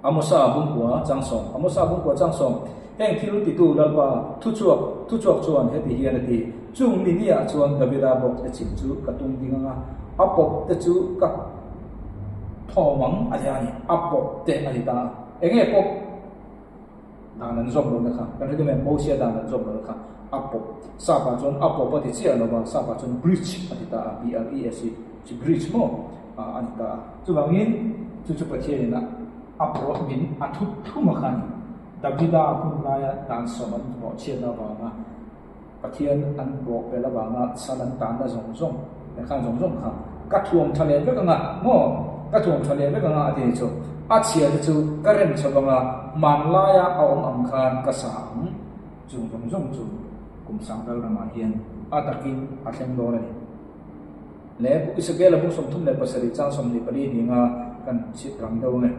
Amosa bungkua chang sawm Amosa bungkua chang sawm Heng thil titu Lalpa thuchhuak thuchhuak chuan heti hian a ti, Chung mi niah chuan Davida bawk te chim chu ka tum ding anga, a pawp te chu ka thawm ang a ti a ni, a pawp te a ti ta a. Enge pawp? Dan an zawm lohna kha, kan hre em? Mosia dan an zawm lohna kha a pawp. Sapa chuan a pawp a ti chiah lo va, sapa chuan breach a ti ta a, B-R-E-A-C, chi breach maw a ni ta a. Chuvangin chu chu Pathianin a a pawh min a thut thum a kha a ni. Davida hun laia dan sawm an bawhchhiatna avanga Pathian an bawh belh avanga sal an tanna zawng zawng leh khan zawng zawng kha ka thuam tha leh vek anga maw ka thuam tha leh vek anga a ti chu a chhia te chu ka rem chho anga hmanlaia a awm ang khan ka sa ang chung zawng zawng chu kum sang dal ramah hian. a takin a thleng dawn a ni. Le Isabella bung 37 chang 24 ni nga kan chhit rang deuh ange.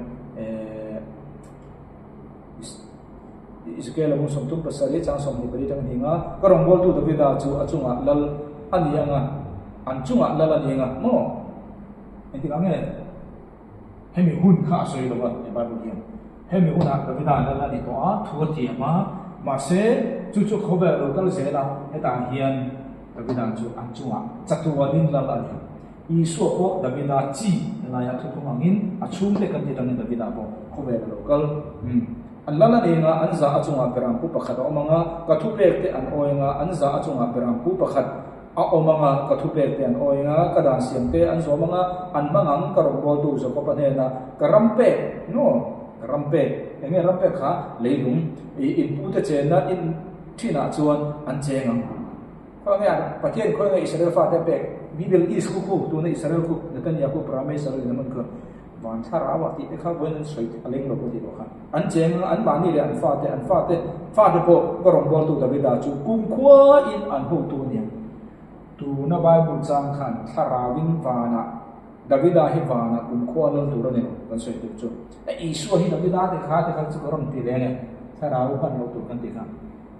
Ezekiel bung 37 chang 24 tang ni nga ka rawngbawltu Davida chu a chungah lal a ni anga an chungah lal a ni anga maw engtik ang nge hemi hun kha a sawi lo a he Bible hian hemi hunah Davida lal a ni tawh a thu a thiam a mahse chu chu khawvel lo kal zel a hetah hian Davida chu an chungah chatuanin lal a ni. Isua pawh Davida chi laia thuthung angin a chhungte kan tih atangin Davida pawh khawvel a lo kal. An lal a neng a, an zah a chungah ber ang pu pakhat a awm ang a, ka thupek te an awi ang a, an zah a chungah ber ang pu pakhat a awm ang a, ka thupek te an awi ang a, ka dan siam te an zawm ang a, an hmang ang, ka rawngbawltu Jakoba hnenah ka ram pek, no, ka ram pek, eng nge ram pek kha? Leilung, i inpute chenna in thinah chuan an cheng ang. Khawnge Pathian khawnge Israel fate a pek Middle East khu khu tuna Israel khu Netanyahu Prime Minister in a hman kha van thlarau ah tih te kha vawiin an sawi a leng lo ka tih loh kha an cheng anga an mahni leh an fate an fate fate pawh ka rawngbawltu Davida chu kumkhua in an hotu a nia tuna Bible chang khan thlarau in vanah Davida hi vanah kumkhua lal tur a ni lo kan sawi tur chu e Isua hi Davida te kha te kha chu ka rawn ti reng e thlarau hman lo tur kan ti kha.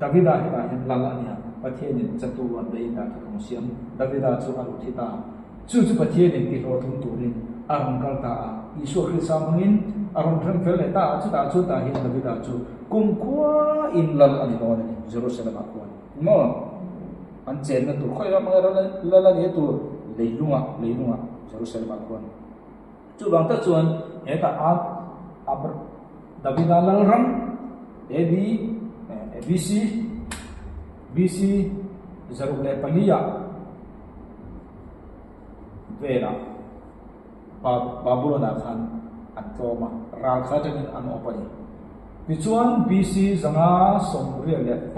Davida hetah hian lal a nia, Pathianin chatu an daih dah thuthlung siam Davida chu a lut hi ta. Chu chu Pathianin tihlawhtlung turin a rawn kal ta a, Isua Krista hmangin a rawn rem fel leh ta a, chutah chu tah hian Davida chu kumkhua in lal a ni dawn a ni, Jerusalem-ah khuan maw an chenna tur khawi ram anga lal a nia tur leilungah, leilungah Jerusalem-ah khuan. Chuvang tak chuan hetah a Davida Lalram AD BC BC 104 ah velah Babulon ah khan an tlawm a, ral kha atangin an awp a ni. Tichuan BC 586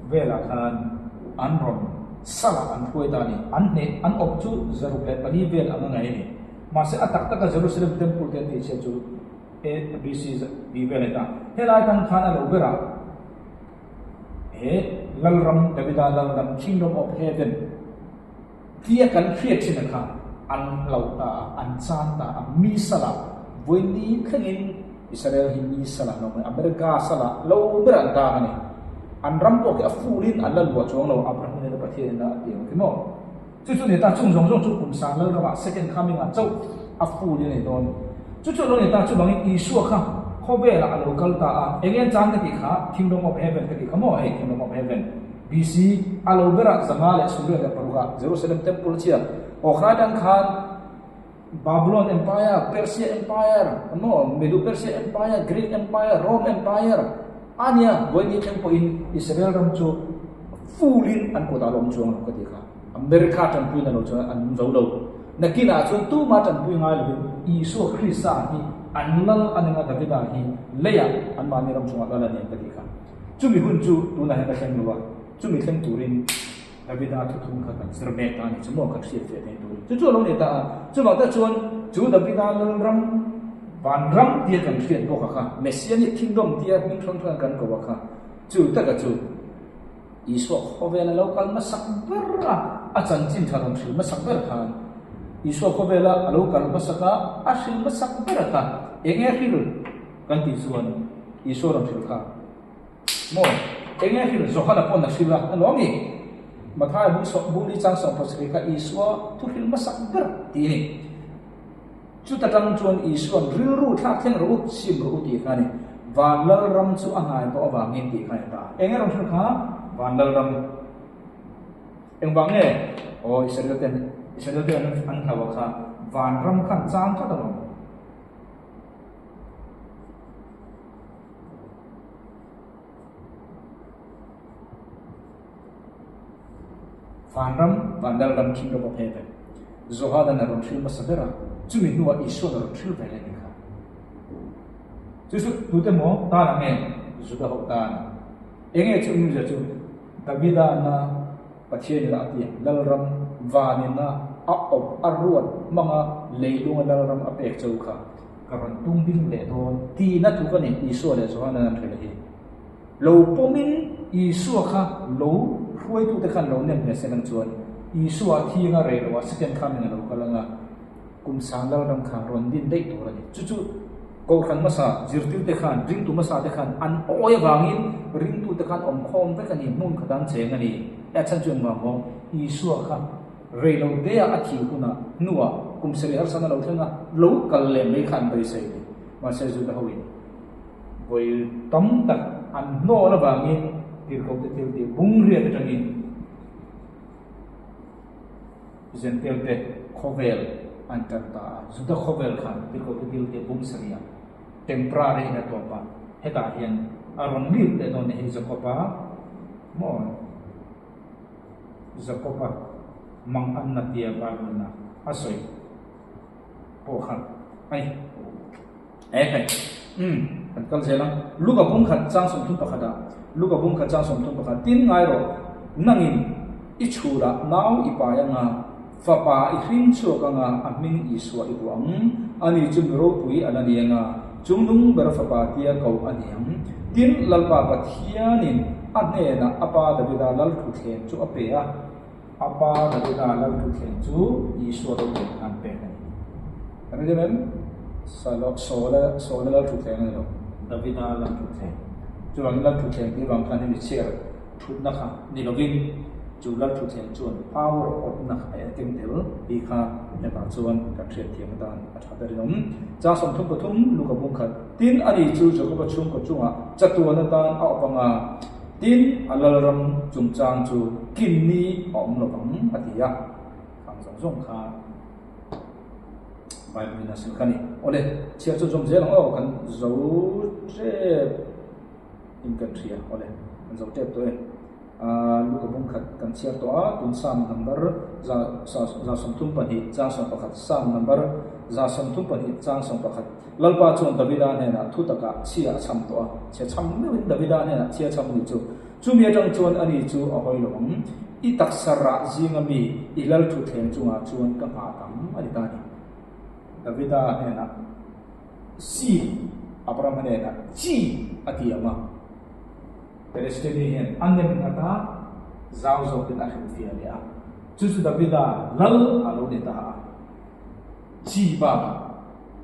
velah khan an rawn salah an hruai ta a ni. An hneh an awp chu 104 vel anga ngaih a ni. Mahse a tak taka Jerusalem Temple te an tih chhiat chu A, B, C, D vel a ni ta. Helai tang khan a lo ber a, he Lalram, Davida Lalram, Kingdom of Heaven, tia kan hriat thin a kha an hlo ta a, an chan ta a, mi salah vawiin thlengin Israel hi mi salah lo mai, America salah lo ber an tang a ni. An ram pawh khi a full in an la luah chuang lo, Abraham nena Pathian in a ti ang khi maw. Chu chu ni ta, chung zawng zawng chu kum sang lal ramah second coming ah chauh a full in a ni dawn. Chu chu lo ni ta, chuvangin Isua kha khawvelah a lo kal ta a, eng nge chang ka tih kha, Kingdom of Heaven ka tih kha maw, hei Kingdom of Heaven, BC, a lo berah 526 ah Jerusalem Temple chhia awkhlai atang khan Babylon Empire, Persia Empire, maw, Medo-Persia Empire, Greek Empire, Rome Empire a nia, vawiin thleng pawhin Israel ram chu full in an kutah a lo awm chuang lo ka ti kha. America tanpuina lo chuan an awm zo lo. Nakinah chuan tuma tanpui ngai lovin Isua Krista hi an lal a ninga Davida hi leiah anmahni ram chungah lal a ni ang ka ti kha. Chumi hun chu tunah hian ka thleng lo a, chumi thleng turin Davida thuthung kha kan zir mek ta a ni chu maw kan hriat fiah theih turin. Chu chu a lo ni ta a, chuvang tak chuan chu Davida lalram vanram tia kan hriat bawk a kha, Messianic Kingdom tia hming hrang hrang kan ko a kha, chu taka chu Isua khawvela lo kal hmasak ber a, a chanchin tha rawn hrilh hmasak ber khan Isua khawvela a lo kal hmasak a, a hrilh hmasak ber a kha eng nge hrilh kan tih chuan Isua rawn hrilh kha maw eng nge hrilh Johana pawn a hrilh a, a nuam i Mathaia bung sawm bung li chang sawm pasarih kha Isua thu hrilh hmasak ber tih a ni. Chuta tang chuan Isua'n rilru thlak thleng rawh u, sim rawh u tih kha a ni. Van Lalram chu a hnai tawh avangin tih kha a ni ta. Eng erawh thil kha Van Lalram engvang nge? Aw, Israel ten Israel ten an hlau a kha Van ram khan chang tlat alawm. Vanram, Van Lalram Kingdom of Heaven, Johanan a rawn hril hmasa ber a, chumi hnuah Isuan a rawn hril ve leh ni kha. Chu chu tute maw tan ang nge? Juda ho tan. Eng nge chu awmzia chu? Davida na Pathian ina a ti, Lalram vanina a awp a ruat hmanga leilunga Lalram a pek cho kha ka rawn tung ding leh dawn tina thu ka ni, Isua leh Johanan an hrilh hi. Lo pawmin Isua kha lo Hruaitute khan lo nem hle se lang chuan Isua thi anga rei loah second coming a lo kal anga kum sang lal ram kha rawn din daih tur a ni. Chu chu Kohhran hmasa zirtirte khan, ringtu hmasa te khan an awi avangin ringtute khan awmkhawm vek a ni, hmun khat an cheng a ni. A chhan chu engvang maw? Isua kha rei lo te ah a thih hunah hnuah kum sarih harsatna lo thleng a, lo kal leh mai kha an beisei a ni. Mahse Juda hoin vawi tam tak an hnawl avangin tirhkohte thil tih bung riat atangin Zentelte khawvel an tan ta a, Juda khawvel khan tirhkohte thil tih bung sarih ah temporary in a tawp a, hetah hian a rawn lut leh dawn a ni hei Jakob-a maw Jakob-a mang an na tia Bible-in a sawi. Pawh kha a ni. E hei, umm, kan kal zel a. Luka bung khat chang 31 ah, Luka bung khat chang 31, Tin ngai rawh, nangin i chhurah nau i pai anga, fapa i hring chhuak anga a hming Isua i vuah ang, ani chu mi ropui a la ni anga, chungnung ber fapa tia ko a ni ang. Tin, Lalpa Pathianin a hnenah a pa Davida lal thuthleng chu a pe a. A pa Davida lal thuthleng chu Isua ropui khan pek a ni. Kan rilem em? Salo, Saula, Saula lal thuthleng a ni lo, Davida lal thuthleng. Chuvangin lal thuthleng tih vang khan hemi chair thutna kha ni lovin chu lal thuthleng chuan power awpna kha a keng tel tih kha hetah chuan kan hriatthiam atan a tha ber in awm. Chang 33 Luka bung khat, Tin, ani chu Jakoba chhungkaw chungah chatuan atan a awp anga, Tin, a lalram chungchang chu kin ni a awm lo vang, a ti a. Khang zawng zawng kha Bible in a sil kha ni. Awle, chhiar chu zawm zel ang aw, kan zo tep in kan hria. Awle, kan zo tep tawh e. Luka bung khat kan chhiar tawh a, tun Psalm number 132 chang 11, Psalm number 132 chang 11. Lalpa chuan Davida hnenah thu takah chhia a chham tawh a, chhia chham meuhin Davida hnenah chhia chham a nih chu. Chumi atang chuan ani chu a hawi lo ang, I taksa rah zinga mi i lal thutthleng chungah chuan ka nghah tam a ni ta a ni. Davida hnenah si, Abrahama hnenah chi a ti ang a. Palestine hian a nem nghat a, zau zawkin a hrilhfiah leh a. Chu chu Davida lal a lo ni ta a. Chi bakah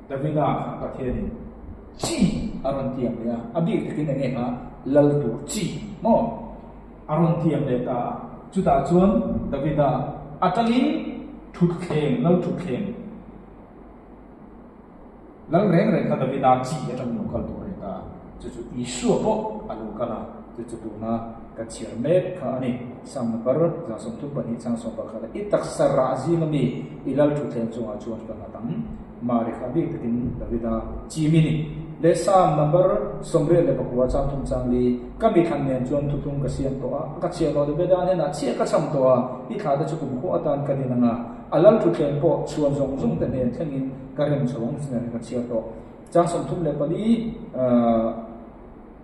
Davida kha Pathianin chi a rawn tiam leh a, a bik takin eng nge kha lal tur chi maw a rawn tiam leh ta a. Chutah chuan Davida atangin thutthleng, lal thutthleng, lal reng reng kha Davida chi atangin lo kal tur a ni ta a. Chu chu Isua pawh a lo kal a, chu chu tuna ka chhiar mek kha a ni. Psalm number 32 chang 11 a, I taksa rah zinga mi i lal thutthleng chungah chuan ka nghat ang. Mari kha bik takin Davida chim i ni. Leh Psalm number 89 chang thum chang li, Ka mi thlan nen chuan thuthlung ka siam tawh a, ka chhiah loh Davida hnenah chhiah ka cham tawh a, i thla te chu kumkhua atan ka din ang a, a lal thutthleng pawh chhuan zawng zawng te hnen thlengin ka rem chho ang chin a ka chhiar tawh. Chang 34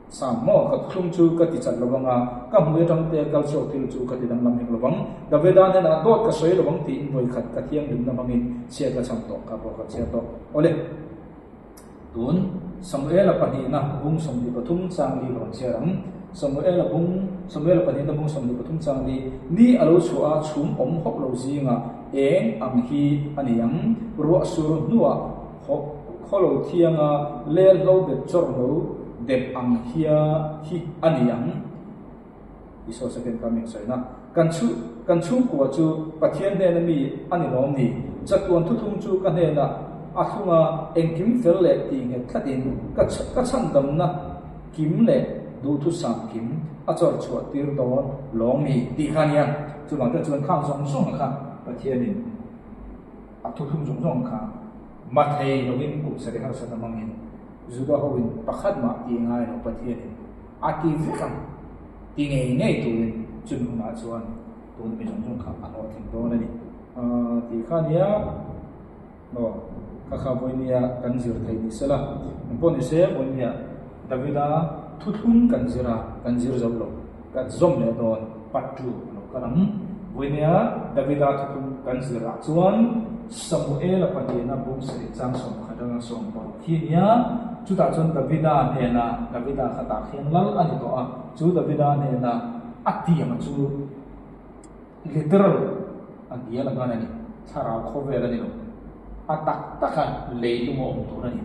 Sam maw, ka thuthlung chu ka ti chat lo vang a, ka hmui atang te kal chhuak thil chu ka ti danglam hek lo vang. Davida hnenah dawt ka sawi lo vang tiin vawi khat ka thianghlimna hmangin chhia ka cham tawh, ka pawh ka chhiar tawh. Awle, tun Samuela pahnihna bung 23 chang li ka rawn chhiar ang. Samuela bung, Samuela pahnihna bung 23 chang li, Ni a lo chhuah a, chhum awm hawk lo zingah eng ang hi a ni ang, ruah sur hnuah Khaw khaw lo thianga lel hlo bet chawrh lo dep ang hia hi a ni ang. Isua second coming sawina. Kan chhu kan chhungkua chu Pathian hnena mi a ni lawm ni? Chatuan thuthung chu ka hnenah a thlung a, engkim fel leh tih nghet thlatin ka ka chhandamna kim leh duhthusam kim a chawrh chhuah tir dawn lawng mi tih kha a nia. Chuvang te chuan khang zawng zawng kha Pathianin A thuthlung zawng zawng kha mathei lovin kum sarih harsat a hmangin Juda hoin pakhat mah ti ngai lo Pathianin a ti vek ang ti ngei ngei turin chumi hunah chuan tun mi zawng zawng kha a hlawhtling dawn a ni. Tih kha nia aw kha kha vawinia kan zir thei ni sela engpawh ni se vawinia Davida thuthlung kan zir a kan zir zo lo kan zawm leh dawn pattu a lo kal ang. Vawinia Davida thuthlung kan zir ah chuan Samuela pahnihna bung sarih chang 11 atanga 16 hi a nia. Chutah chuan Davida hnena Davida kha tah khian lal a ni tawh a, chu Davida hnena a tiang chu. Literal a hnial ang khan a ni. Thlarau khawvel a ni lo. A tak taka leilung a awm tur a ni.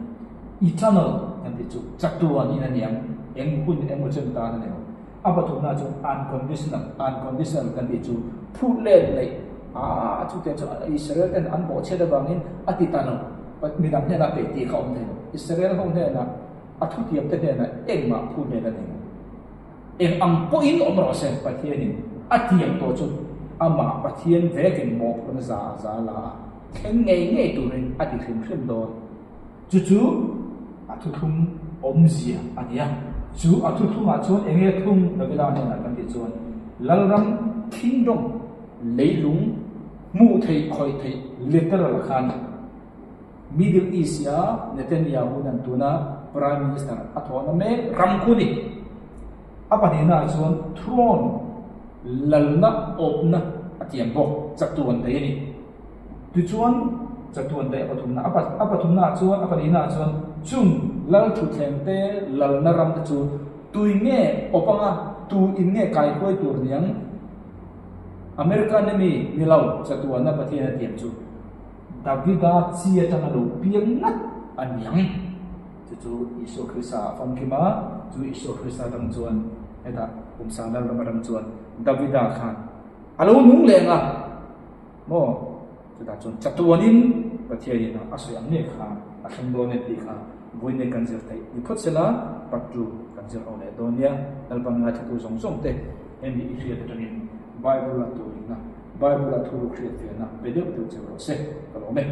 Eternal kan tih chu chatuan in a ni ang, eng hun emaw chen tan a ni lo. A pathumna chu unconditional, unconditional kan tih chu phut let neih a chutiang chu Israel ten an bawhchhiat avangin a ti ta lo. Midang hnenah pe tih kha a awm thei lo. Israel ho hnenah a thutiam te hnenah engmah phut let a nei lo. Eng ang pawhin awm rawh se, Pathianin a tiam tawh chu amah Pathian vekin mawhphurhna za za la a, thleng ngei ngei turin a ti hrim hrim dawn. Chu chu a thuthlung awmzia a ni a. Chu a thuthlungah chuan eng nge thung Davida hnenah kan tih chuan Lalram Kingdom leilung hmuh theih khawih theih literal kha a ni. Middle East-a Netanyahu nan tuna Prime Minister a thawhna mek ram khu ni. A pahnihnaah chuan throne lalna awpna a tiam bawk, chatuan daih a ni. Tichuan chatuan daih a pathumna, a pathumnaah chuan a pahnihnaah chuan chung lal thutthleng te lalna ram te chu tui nge awp anga tu in nge kaikuai tur niang America ni mi ni lo chatuanna Pathian a tiam chu. Davida chi atanga lo piang ngat a ni ang. Chu chu Isua Krista a famkim a, chu Isua Krista atang chuan hetah kum sang lam atang chuan Davida khan a lo nung leng a maw? Chutah chuan chatuanin Pathianin a sawi ang ngei kha a thleng dawn e tih kha vawiin kan zir theih ni phawt sela part 2 kan zir ho leh dawn nia. Lalpan ngaithlatu zawng zawng te hemi i hriat atangin Bible a turinna Bible-a thu hriatfiahna pe deuh deuh che rawh se, ka lawm e.